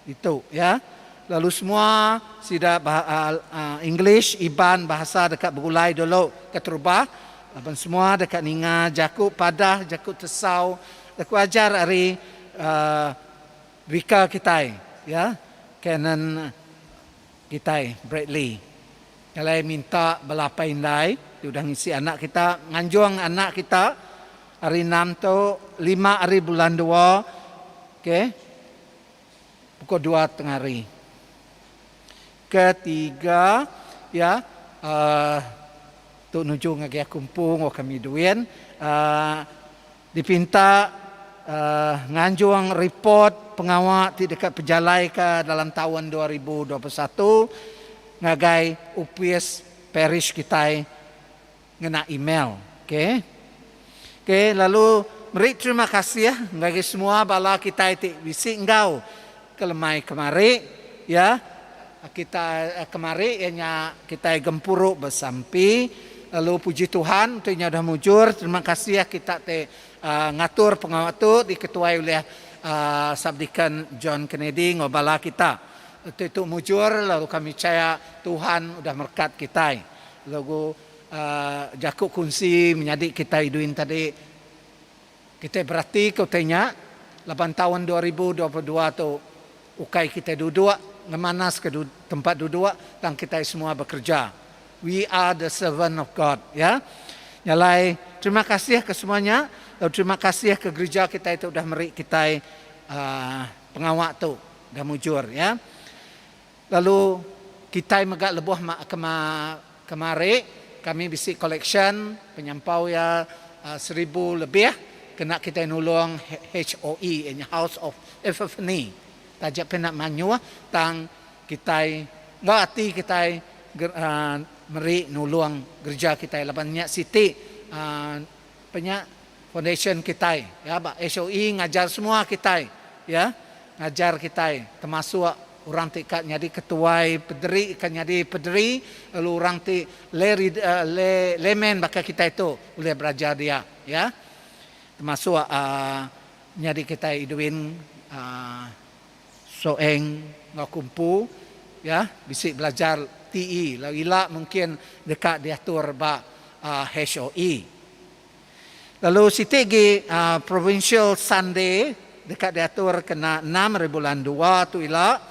ditu ya. Lalu semua sida English, Iban bahasa deka begulai dulu keterubah laban semua deka ninga jaku padah, jaku tesau, jaku ajar ari vicar kitai ya, Canon kitai Bradley. Alai minta bala apai indai ti udah ngisi anak kita nganjung anak kita hari enam tu lima hari bulan dua okay pukul dua tengah hari. Ketiga ya uhh tu nuju ngagai aku empu enggau kami duin uhh dipinta uhh nganjung report pengawa ti deka pejalaika dalam taun 2021 ngagai opis parish kitai ngena email. Okay. Okay, lalu meri terima kasih ngagai semua bala kitai ti bisi enggau ke lemai kemari ya. Kita kemari iya nya kitai gempuru besampi lalu puji Tuhan ti nya udah mujur. Terima kasih kita ti ngatur pengawa tu diketuai ulih Subdeacon John Kennedy enggau bala kita. Ti tu mujur lalu kami chaya Tuhan udah merekat kitai. Lagu jaku kunsi menyadi kitai Edwin tadi kitai beratika utai nya laban taun 2022 tu. ukai kitai duduk ngemanas ke tempat duduk tang kitai semua bekerja. We are the servant of God ya. Nya alai terima kasih ke semua nya lalu terima kasih ke gerija kitai tu udah meri kitai uhh pengawa tu udah mujur ya. Lalu kitai mega lebuh kema kemari kami bisi collection penyampau iya seribu lebih kena kitai nulung HOE iya nya House of Epiphany taja pia enda mayuh tang kitai enggau ati kitai meri nulung gerija kitai laban nya siti penya foundation kitai ya ba HOE ngajar semua kitai ya ngajar kitai termasuk orang ti ka nyadi ketuai pederi ka nyadi pederi lalu orang ti lay lay layman baka kitai tu ulih belajar dia ya termasuk uhh nyadi kitai Edwin uhh Soeng enggau Kumpu ya bisi belajar TE lalu ila mungkin deka diatur ba HOE. Lalu siti agi Provincial Sunday deka diatur kena enam ari bulan dua tu ila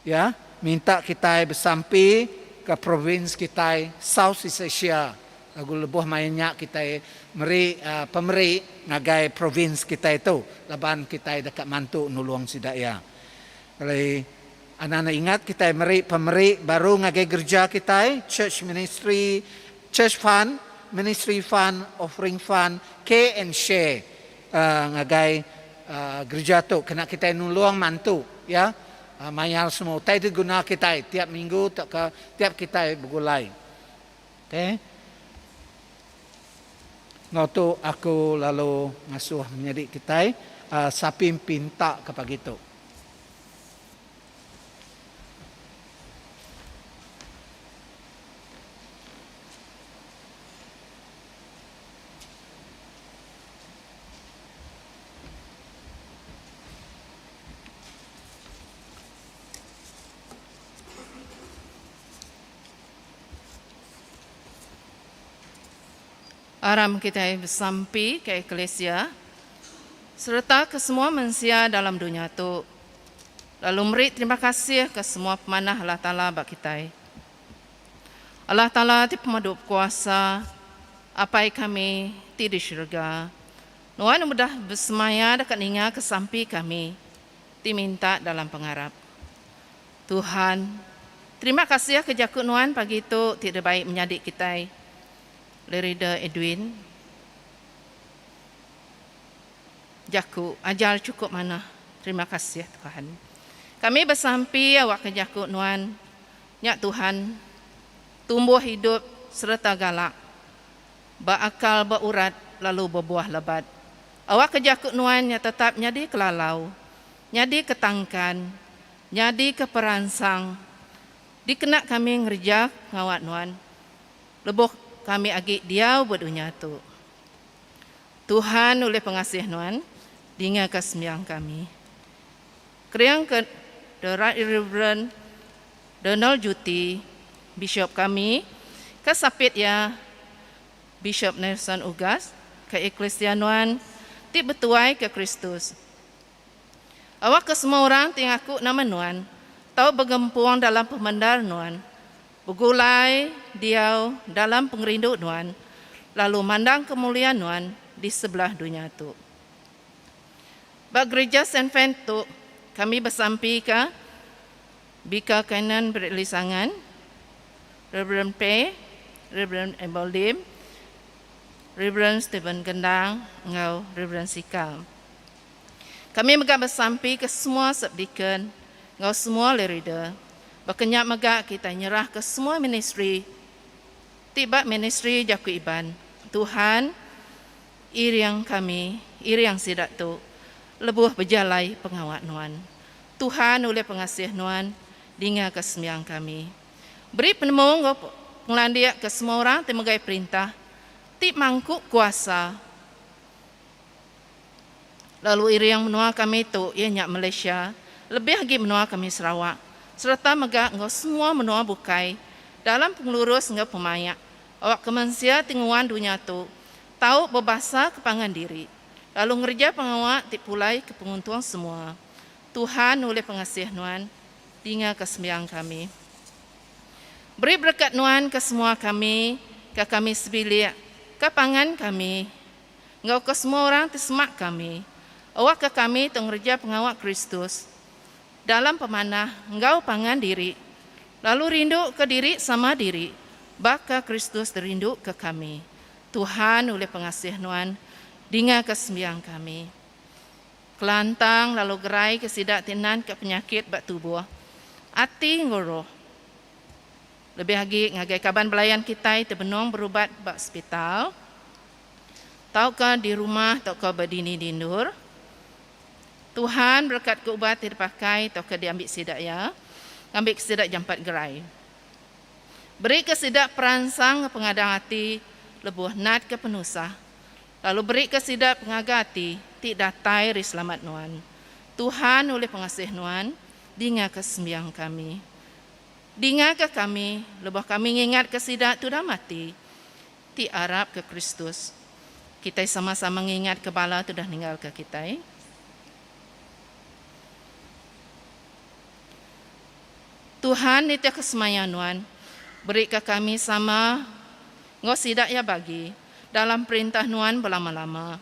ya minta kitai besampi ke province kitai South East Asia lagu lebuh maya nya kitai meri pemeri ngagai province kitai tu laban kitai deka mantu nulung sida iya. Lalu anak-anak ingat kitai meri pemeri baru ngagai gerija kitai Church Ministry Church Fund, Ministry Fund, Offering Fund, Care and Share ngagai gerija tu kena kitai nulung mantu iya mayar semua utai ti diguna kitai tiap minggu tauka tiap kitai begulai. Okay. Enggau tu aku lalu ngasuh menyadi kitai sapi pinta ke pagi tu. Aram kitai besampi ke eklisia sereta ke semua mensia dalam dunya tu, lalu meri terima kasih ke semua pemanah Allah Taala ba kitai. Allah Taala ti pemadu bekuasa, Apai kami ti di syurga, Nuan udah besemaya deka ningaka sampi kami ti minta dalam pengarap. Tuhan, terima kasih ke jaku Nuan pagi tu ti dibai menyadi kitai Lerida Edwin. Jaku ajar chukup manah. Terima kasih Tuhan. Kami besampi awakka jaku Nuan Nya Tuhan, tumbuh idup sereta galak, ba akal ba urat lalu bebuah lebat. Awakka jaku Nuan nya tetap nyadi kelalau, nyadi ke tangkan, nyadi ke peransang dikena kami ngereja pengawa Nuan lebuh kami agi diau ba dunya tu. Tuhan ulih pengasih Nuan, dingaka sembiang kami. Kering ke The Right Reverend Donald Juti, Bishop kami, ke sapit iya Bishop Nelson Ugas, ke Eklesia nuan ti betuai ke Kristus. Awakka semua orang ti ngaku nama nuan tau begempung dalam pemendar nuan, begulai diau dalam pengerindu nuan, lalu mandang kemulia nuan di sebelah dunya tu. Ba Gerija Saint Fen tu, kami besampika Bika Canon Bradley Sangan, Reverend Pei, Reverend Abel Lim, Reverend Stephen Gendang enggau Reverend Sika. Kami mega besampika semua subdeacon enggau semua lay reader. Baka nya mega kitai nyerahka semua ministri ti ba Ministri Jaku Iban. Tuhan. Iring kami, iring sida tu, lebuh bejalai pengawa Nuan. Tuhan ulih pengasih Nuan, dingaka sembiang kami. Beri penemu enggau pengelandik ke semua orang ti megai perintah, ti mangku kuasa, lalu iring menua kami tu iya nya Malaysia, lebih agi menua kami Sarawak, sereta mega enggau semua menua bukai dalam pengelurus enggau pemaik awakka mensia ti nguan dunya tu tau bebasa ke pangan diri, lalu ngereja pengawa ti pulai ke penguntung semua. Tuhan ulih pengasih Nuan, dinga ke sembiang kami. Beri berekat Nuan ke semua kami, ke kami sebilik, ke pangan kami, enggau ke semua orang ti semak kami. Awakka kami tu ngereja pengawa Kristus dalam pemanah enggau pangan diri, lalu rinduka diri sama diri baka Kristus rinduka kami. Tuhan ulih pengasih Nuan, dingaka sembiang kami. Kelantang lalu gerai ke sida ti nanka penyakit ba tubuh, ati enggau roh. Lebih agi ngagai kaban belayan kitai ti benung berubat ba sepital, tauka di rumah tauka ba dini-dini endur. Tuhan berekat ke ubat ti dipakai tauka diambi sida iya, ngambika sida jampat gerai. Berika sida peransang enggau pengadang ati lebuh natka penusah, lalu berika sida pengaga ati ti datai ari selamat Nuan. Tuhan ulih pengasih Nuan, dingaka sembiang kami. Dingaka kami lebuh kami ngingatka sida ti udah mati, ti arapka Kristus. Kitai sama-sama ngingatka bala ti udah ninggalka kitai. Tuhan nitihka semaya Nuan, berika kami sama enggau sida iya bagi dalam perintah Nuan belama-lama.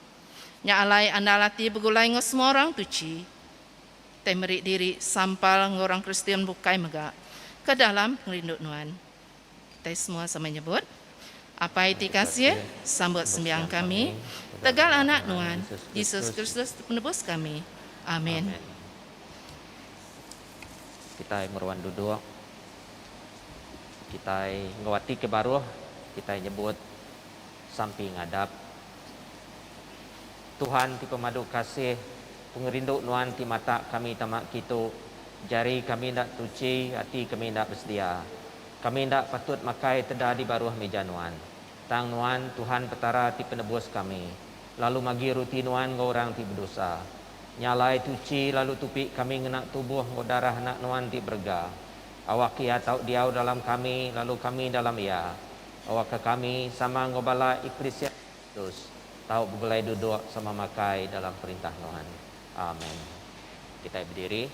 Nya alai andal ati begulai enggau semua orang tuchi, kitai meri diri sampal enggau orang Kristian bukai mega ke dalam pengerindu Nuan. Kitai semua sama nyebut, Apai ti kasih, sambut sembiang kami, tegal Anak Nuan, Jesus Kristus ti Penebus kami. Amin. Kitai meruan duduk. Kitai enggau ati ke baruh, kitai nyebut sampi ngadap. Tuhan ti pemadu kasih, pengerindu Nuan ti matak kami tama kitu, jari kami enda tuchi, ati kami enda besedia. Kami enda patut makai teda di baruh mija Nuan. Tang Nuan, Tuhan Petara ti Penebus kami, lalu magi ruti Nuan enggau orang ti bedosa. Nya alai tuchi lalu tupi kami ngena tubuh enggau darah Anak Nuan ti berega. Awak Iya tau diau dalam kami lalu kami dalam Iya. Awakka kami, sama enggau bala eklisia Kristus, tau begulai duduk sama makai dalam Perintah Nuan. Amen. Kitai bediri.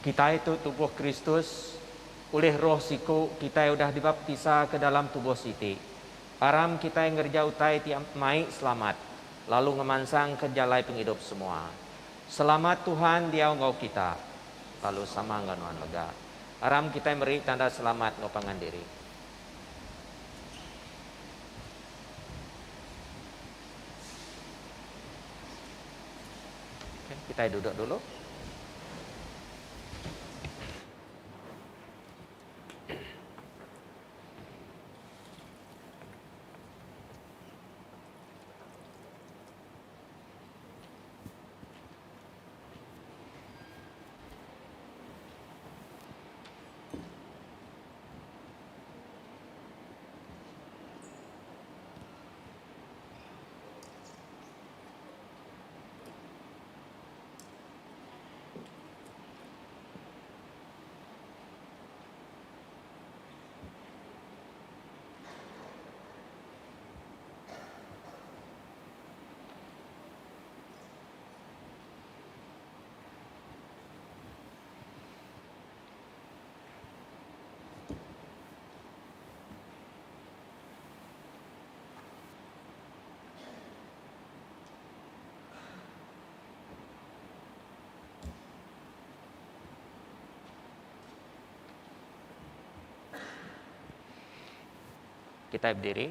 Kitai tu tubuh Kristus, ulih Roh siku kitai udah dibaptisa ke dalam tubuh siti. Aram kitai ngereja utai ti mai selamat, lalu ngemansangka jalai pengidup semua. Selamat Tuhan diau enggau kita, lalu sama enggau nuan mega. Aram kitai meri tanda selamat enggau pangan diri. Okay, kitai duduk dulu. Kitai bediri.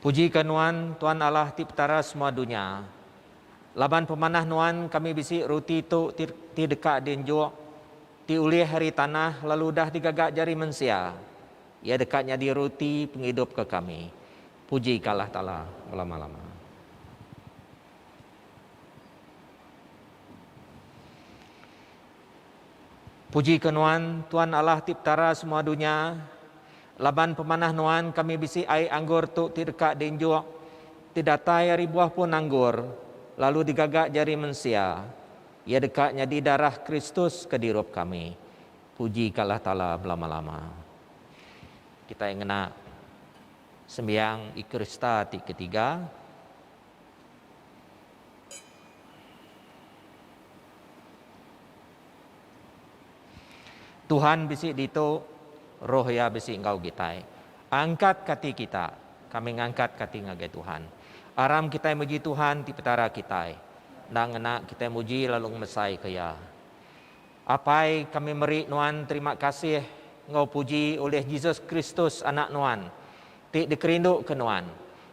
Pujika Nuan, Tuan Allah ti Petara semua dunya. Laban pemanah Nuan kami bisi ruti tu ti ti deka dienjuk, ti ulih ari tanah lalu udah digaga jari mensia. Iya deka nyadi ruti pengidup ke kami. Pujika Allah Taala belama-lama. Pujika Nuan, Tuan Allah ti Petara semua dunya, laban pemanah Nuan kami bisi ai anggur tu ti deka dienjuk, ti datai ari buah pun anggur, lalu digaga jari mensia. Iya deka nyadi darah Kristus ke dirup kami. Puji ka Allah Taala belama-lama. Kitai ngena sembiang Eucharista ti ketiga. Tuhan bisi ditu, Roh Iya bisi enggau kitai. Angkat kati kita, kami ngangkat kati ngagai Tuhan. Aram kitai muji Tuhan ti Petara kitai. Enda ngena kitai muji lalu ngemesaika Iya. Apai, kami meri Nuan terima kasih enggau puji ulih Jesus Kristus Anak Nuan, ti dikerinduka Nuan,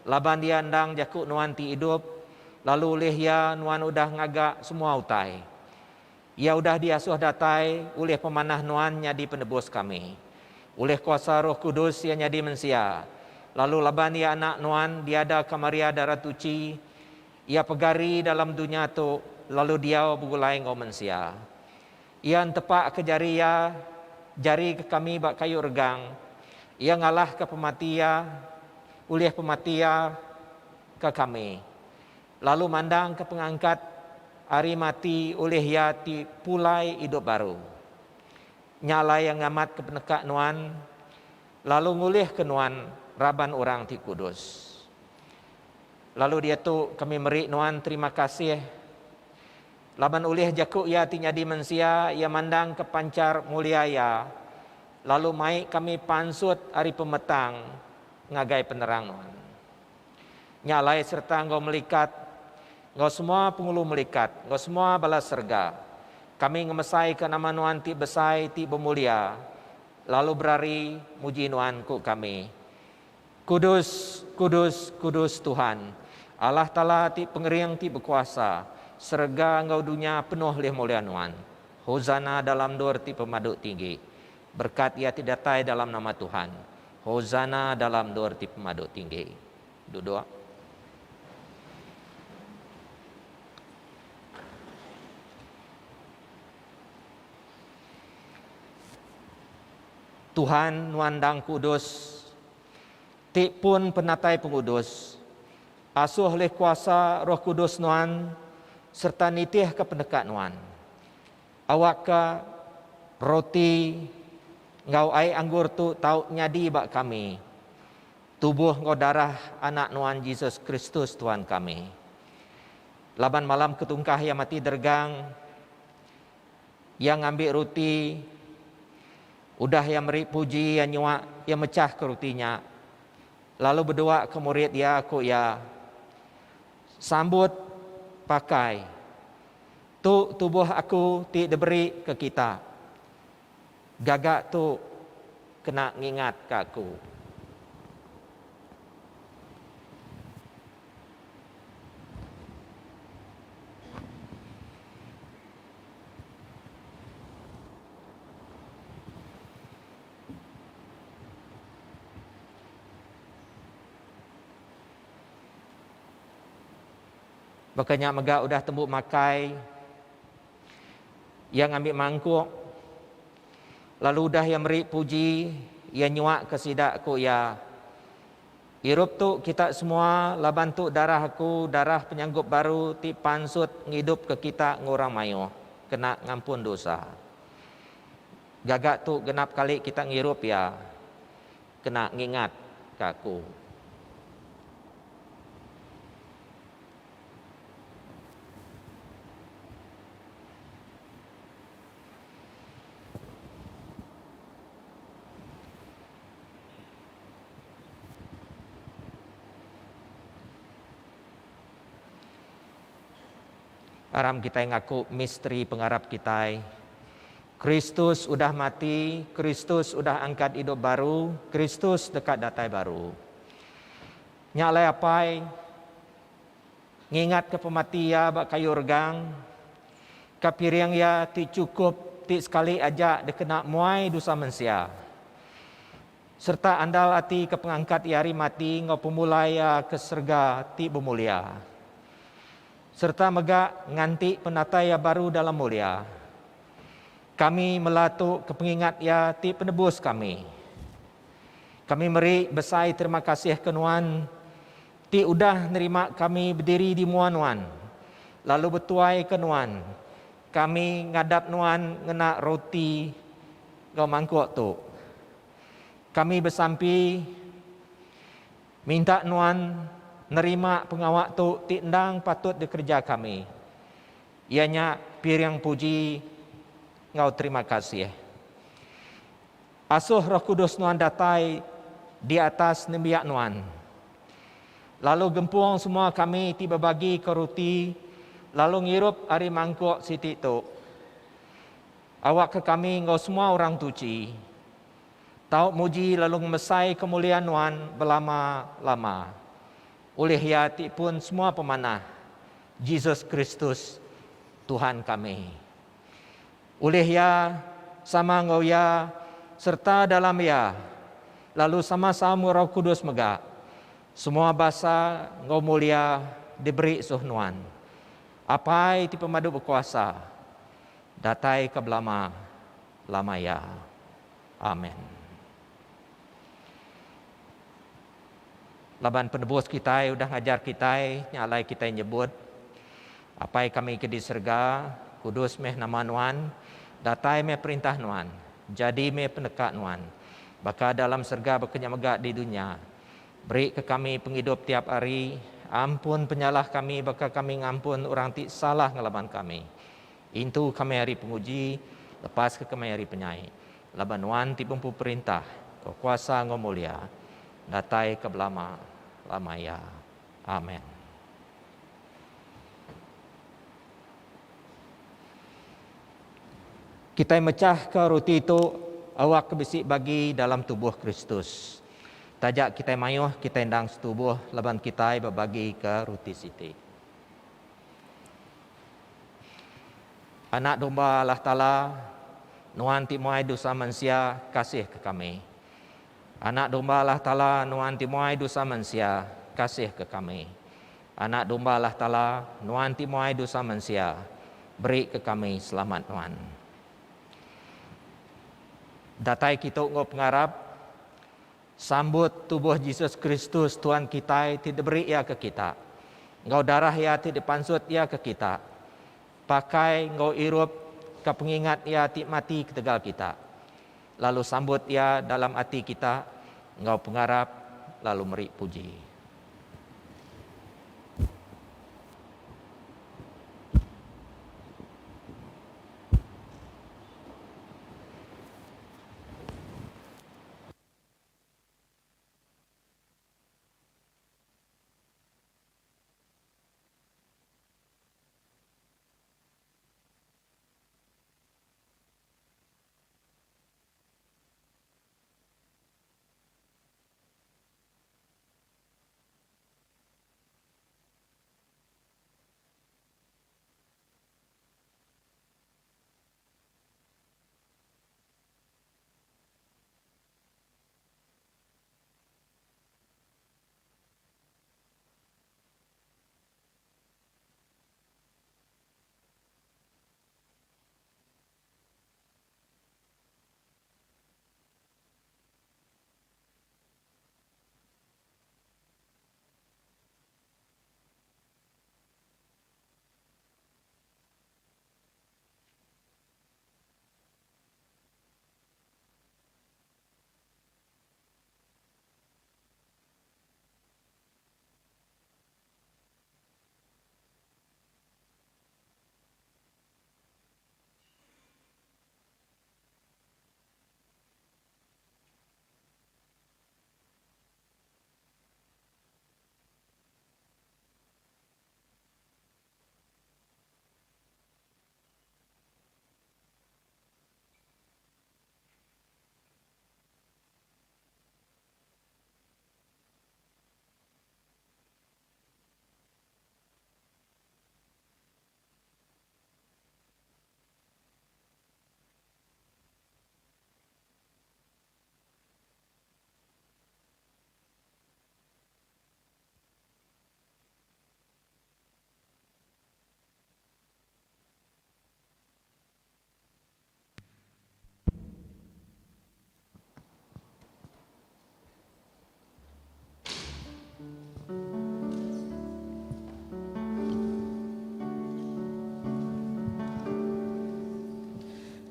laban Iya endang Jaku Nuan ti idup, lalu ulih Iya Nuan udah ngaga semua utai. Iya udah diasuh datai ulih pemanah Nuan nyadi Penebus kami. Ulih kuasa Roh Kudus Iya nyadi mensia, lalu laban Iya Anak Nuan diadaka Maria Dara Tuchi, Iya pegari dalam dunya tu lalu diau begulai enggau mensia. Iya entepaka jari Iya jari ke kami ba kayu regang. Iya ngalahka pemati Iya ulih pemati Iya ke kami. Lalu mandangka pengangkat ari mati ulih iya ti pulai idup baru. Nya alai iya ngamatka peneka Nuan, lalu ngulihka Nuan raban orang ti kudus. Lalu diatu kami meri Nuan terima kasih laban ulih jaku Iya ti nyadi mensia, Iya mandangka panchar mulia Iya, lalu mai kami pansut ari pemetang ngagai penerang Nuan. Nya alai sereta enggau melikat, enggau semua pengulu melikat, enggau semua bala serega, kami ngemesaika nama Nuan ti besai ti bemulia, lalu berari muji Nuan ku kami, Kudus, kudus, kudus Tuhan, Allah Taala ti pengering ti bekuasa, serega enggau dunya penuh lih mulia Nuan. Hosana dalam endur ti pemadu tinggi. Berekat iya ti datai dalam nama Tuhan. Hosana dalam endur ti pemadu tinggi. Duduk. Tuhan nuan endang kudus, ti pun penatai pengudus. Asuh lih kuasa Roh Kudus nuan sereta nitihka peneka nuan. Awakka roti enggau ai anggur tu tau nyadi ba kami, tubuh enggau darah Anak Nuan Jesus Kristus Tuhan kami. Laban malam ketungkah Iya mati deregang, Iya ngambi roti, udah Iya meri puji, Iya nyuak, Iya mechahka roti nya, lalu bedua ke murid Iya, ku Iya, Sambut pakai. Tu tubuh aku ti diberi ke kita. Gaga tu kena ngingatka aku. Baka nya mega udah tembu makai, iya ngambi mangkuk, lalu udah iya meri puji, iya nyuaka sida, ku iya, Irup tu kita semua, laban tu darah aku, darah penyanggup baru ti pansut ngidupka kita enggau orang mayuh, kena ngampun dosa. Gaga tu genap kali kita ngirup iya, kena ngingatka aku. Aram kitai ngaku misteri pengarap kitai. Kristus udah mati, Kristus udah angkat idup baru, Kristus deka datai baru. Nya alai Apai ngingatka pemati Iya ba kayu regang, ka piring Iya ti chukup ti sekali aja dikena muai dosa mensia, sereta andal ati ke pengangkat Iya ari mati enggau pemulai Iya ke serega ti bemulia, sereta mega nganti penatai Iya baru dalam mulia. Kami mela tu ke pengingat Iya ti Penebus kami. Kami meri besai terima kasih ke Nuan ti udah nerima kami bediri di mua Nuan lalu betuaika Nuan. Kami ngadap Nuan ngena roti enggau mangkuk tu. Kami besampi minta Nuan nerima pengawa tu ti endang patut dikereja kami, iya nya piring puji enggau terima kasih. Asuh Roh Kudus Nuan datai di atas nembiak Nuan, lalu gempung semua kami ti bebagika roti lalu ngirup ari mangkuk siti tu. Awakka kami enggau semua orang tuchi tau muji lalu ngemesaika mulia Nuan belama-lama. Ulih Iya ti pun semua pemanah, Jesus Kristus, Tuhan kami. Ulih Iya, sama enggau Iya, sereta dalam Iya, lalu sama-sama enggau Roh Kudus mega, semua basa enggau mulia diberi suh Nuan, Apai ti Pemadu Bekuasa, datai ke belama lama iya. Amen. Laban Penebus kitai udah ngajar kitai, nya alai kitai nyebut, Apai kami ke di serega, kudus meh nama Nuan, datai meh perintah Nuan, jadi meh peneka Nuan, baka dalam serega baka nya mega di dunya. Beri ke kami pengidup tiap hari, ampun penyalah kami baka kami ngampun orang ti salah ngelaban kami. Intu kami ari penguji, lepaska kami ari penyai. Laban Nuan ti bempu perintah, enggau kuasa enggau mulia, datai ke belama lama iya. Amen. Kitai mechahka roti tu awakka bisi bagi dalam tubuh Kristus. Taja kitai mayuh, kitai endang setubuh laban kitai bebagika roti siti. Anak domba Allah Taala, Nuan ti muai dosa mensia, kasihka kami. Anak domba Allah Taala, Nuan ti muai dosa mensia, kasihka kami. Anak domba Allah Taala, Nuan ti muai dosa mensia, berika kami selamat Nuan. Datai kitu enggau pengarap, Sambut tubuh Jesus Kristus Tuan kitai ti diberi Iya ke kita, enggau darah Iya ti dipansut Iya ke kita. Pakai enggau irup ka pengingat Iya ti mati ketegal kita. Lalu sambut Iya dalam ati kita enggau pengarap lalu meri puji.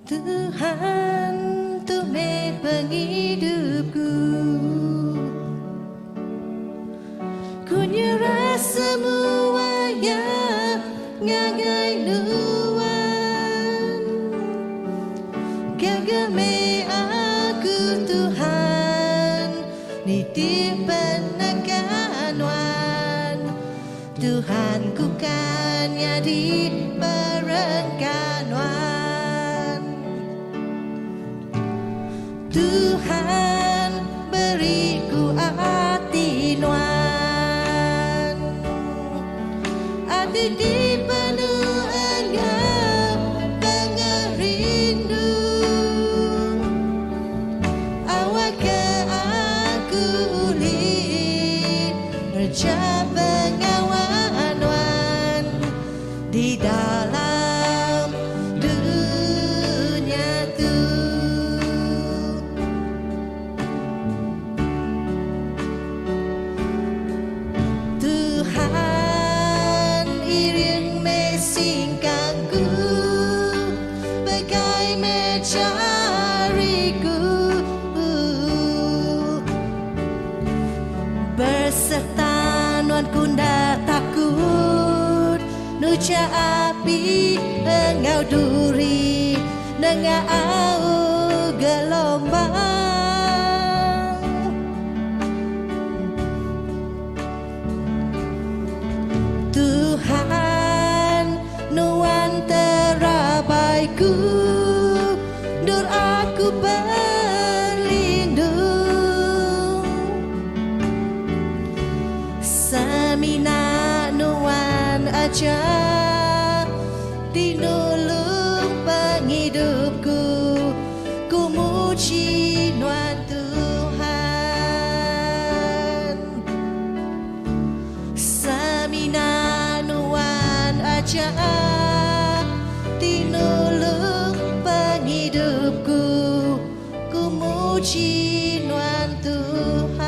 Tuhan tu meh pengidupku. Ku nyerah semua iya ngagai Nuan. Gaga meh aku Tuhan nitih peneka Nuan. Tuhan ku kan nyadi perengka Nuan. Tuhan beri ku ati Nuan. Ati ti penuh enggau pengerindu. Awakka aku ulih ngereja pengawa Nuan di dalam dunya tu. Tuhan iring meh singkangku, pegai meh jariku. Beserta nuan ku enda takut nucha api enggau duri nengah au gelombang. Tuhan nuan terabai ku endur aku berlindung. Semina nuan aja ti nulung pengidupku ku muji nuan Tuhan. Semina nuan aja ti nulung pengidupku ku muji nuan Tuhan.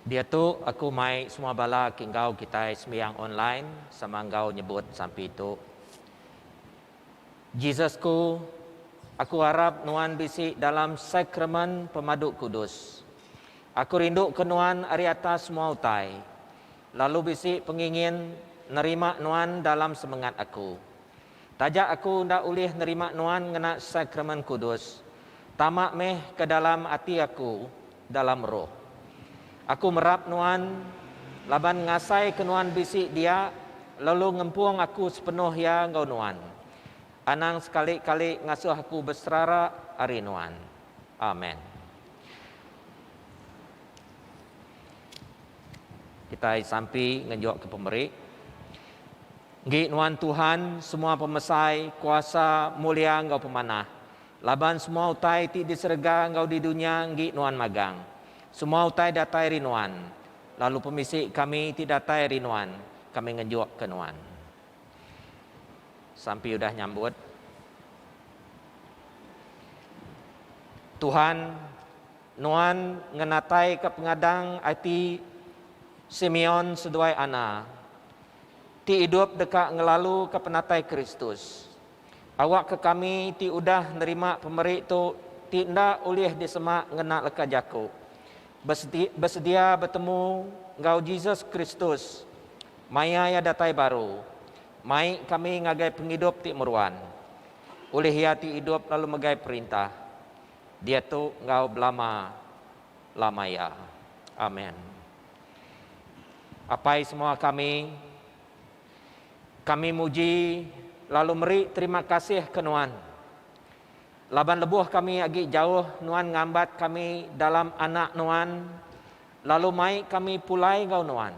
Diatu aku mai semua bala ke enggau kitai sembiang online sama enggau nyebut sampi tu. Jesus ku, aku arap nuan bisi dalam sakramen pemadu kudus. Aku rindu ke nuan ari atas semua utai, lalu bisi pengingin nerima nuan dalam semengat aku. Taja aku enda ulih nerima nuan ngena sakramen kudus, tama meh ke dalam ati aku dalam roh. Aku merap nuan laban ngasai ke nuan bisi dia lalu ngempung aku sepenuh iya enggau nuan. Anang sekali-kali ngasuh aku beserara ari nuan. Amen. Kitai sampi ngenjuk ke pemeri. Enggi nuan Tuhan semua pemesai, kuasa, mulia enggau pemanah. Laban semua utai ti di serega enggau di dunya enggi nuan magang. Semua utai datai ari nuan, lalu pemisi kami ti datai ari nuan, kami ngenjuk ke nuan. Sampi udah nyambut. Tuhan, Nuan ngenataika pengadang ati Simeon seduai Ana, ti idup deka ngelaluka penatai Kristus. Awakka kami ti udah nerima pemeri tu ti enda ulih disema ngena leka jaku. Besedia betemu enggau Jesus Kristus maya Iya datai baru, mai kami ngagai pengidup ti meruan. Ulih Iya ti idup lalu megai perintah, diatu enggau belama lama iya. Amen. Apai semua kami, kami muji lalu meri terima kasih ke Nuan. Laban lebuh kami agi jauh Nuan ngambat kami dalam Anak Nuan lalu mai kami pulai enggau Nuan.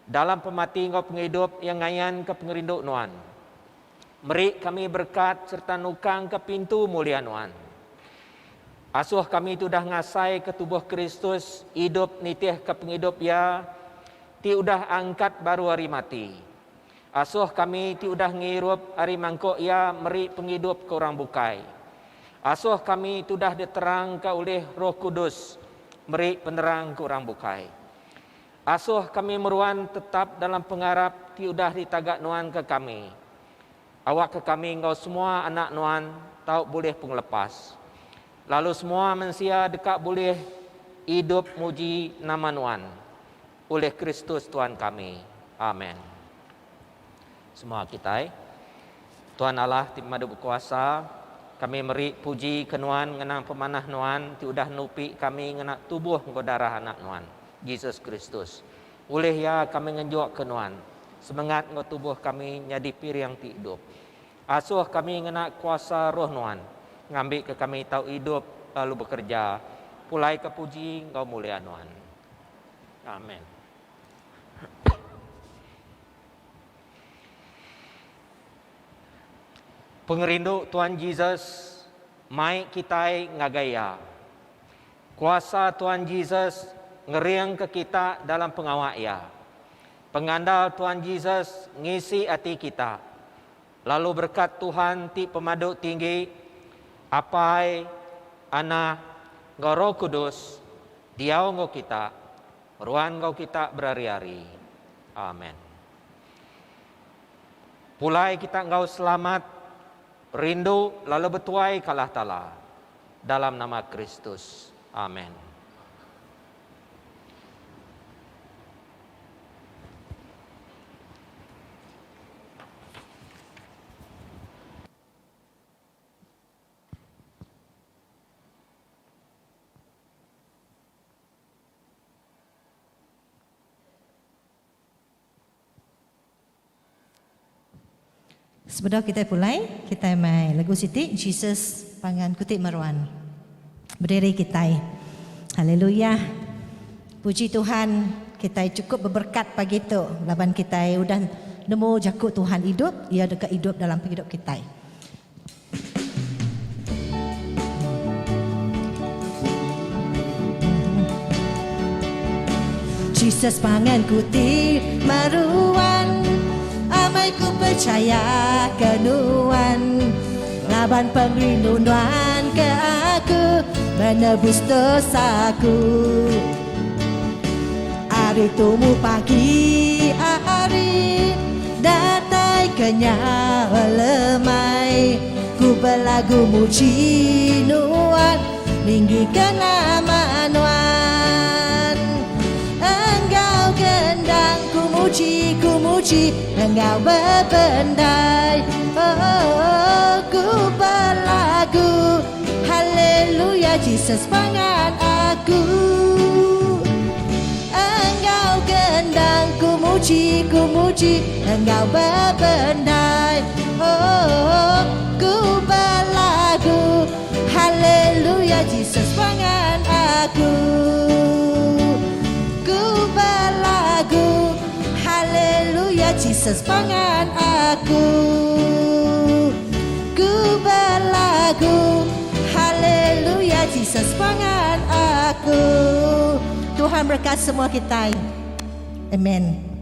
Dalam pemati enggau pengidup Iya ngayanka pengerindu Nuan. Meri kami berekat sereta nukangka pintu mulia Nuan. Asuh kami ti udah ngasaika tubuh Kristus idup nitihka pengidup Iya ti udah angkat baru ari mati. Asuh kami ti udah ngirup ari mangkuk iya meri pengidup ke orang bukai. Asuh kami ti udah diterangka ulih Roh Kudus meri penerang ke orang bukai. Asuh kami meruan tetap dalam pengarap ti udah ditaga Nuan ke kami. Awakka kami enggau semua anak Nuan tau bulih pengelepas. Lalu semua mensia deka bulih idup muji nama Nuan. Ulih Kristus Tuan kami. Amen. Semua kitai. Tuan Allah ti pemadu bekuasa, kami meri puji ke Nuan ngenang pemanah Nuan ti udah nupi kami ngena tubuh enggau darah Anak Nuan, Jesus Kristus. Ulih Iya kami ngenjuk ke Nuan, semengat enggau tubuh kami nyadi piring ti idup. Asuh kami ngena kuasa Roh Nuan, ngambika kami tau idup lalu bekereja pulaika puji enggau mulia Nuan. Amen. Pengerindu Tuan Jesus mai kitai ngagai Iya. Kuasa Tuan Jesus ngeringka kita dalam pengawa Iya. Pengandal Tuan Jesus ngisi ati kita. Lalu berekat Tuhan ti pemadu tinggi, Apai, Anak, enggau Roh Kudus, diau enggau kita, meruan enggau kita berari-ari. Amen. Pulai kita enggau selamat, rindu lalu betuai ka Allah Taala, dalam nama Kristus. Amen. Sebedau kitai pulai, kitai mai lagu siti Jesus Pangan Ku Ti Meruan. Bediri kitai. Haleluya. Puji Tuhan, kitai chukup beberkat pagi tu laban kitai udah nemu jaku Tuhan idup, iya deka idup dalam pengidup kitai. Jesus pangan ku ti meruan Amai ku percaya ke nuan Laban pengerindu nuan ke aku Menebus dosaku Ari tumu pagi ari Datai ke nyawa lemai Ku belagu muji nuan Ninggi ke nama nuan Enggau gendang ku muji ku muji Enggau bebendai Oh ku belagu Haleluya Jesus pangan aku Enggau gendang ku muji ku muji Enggau bebendai Oh ku belagu Haleluya Jesus pangan aku Ku belagu Haleluya Jesus pangan aku Ku belagu Haleluya Jesus pangan aku Tuhan berkat semua kitai. Amen.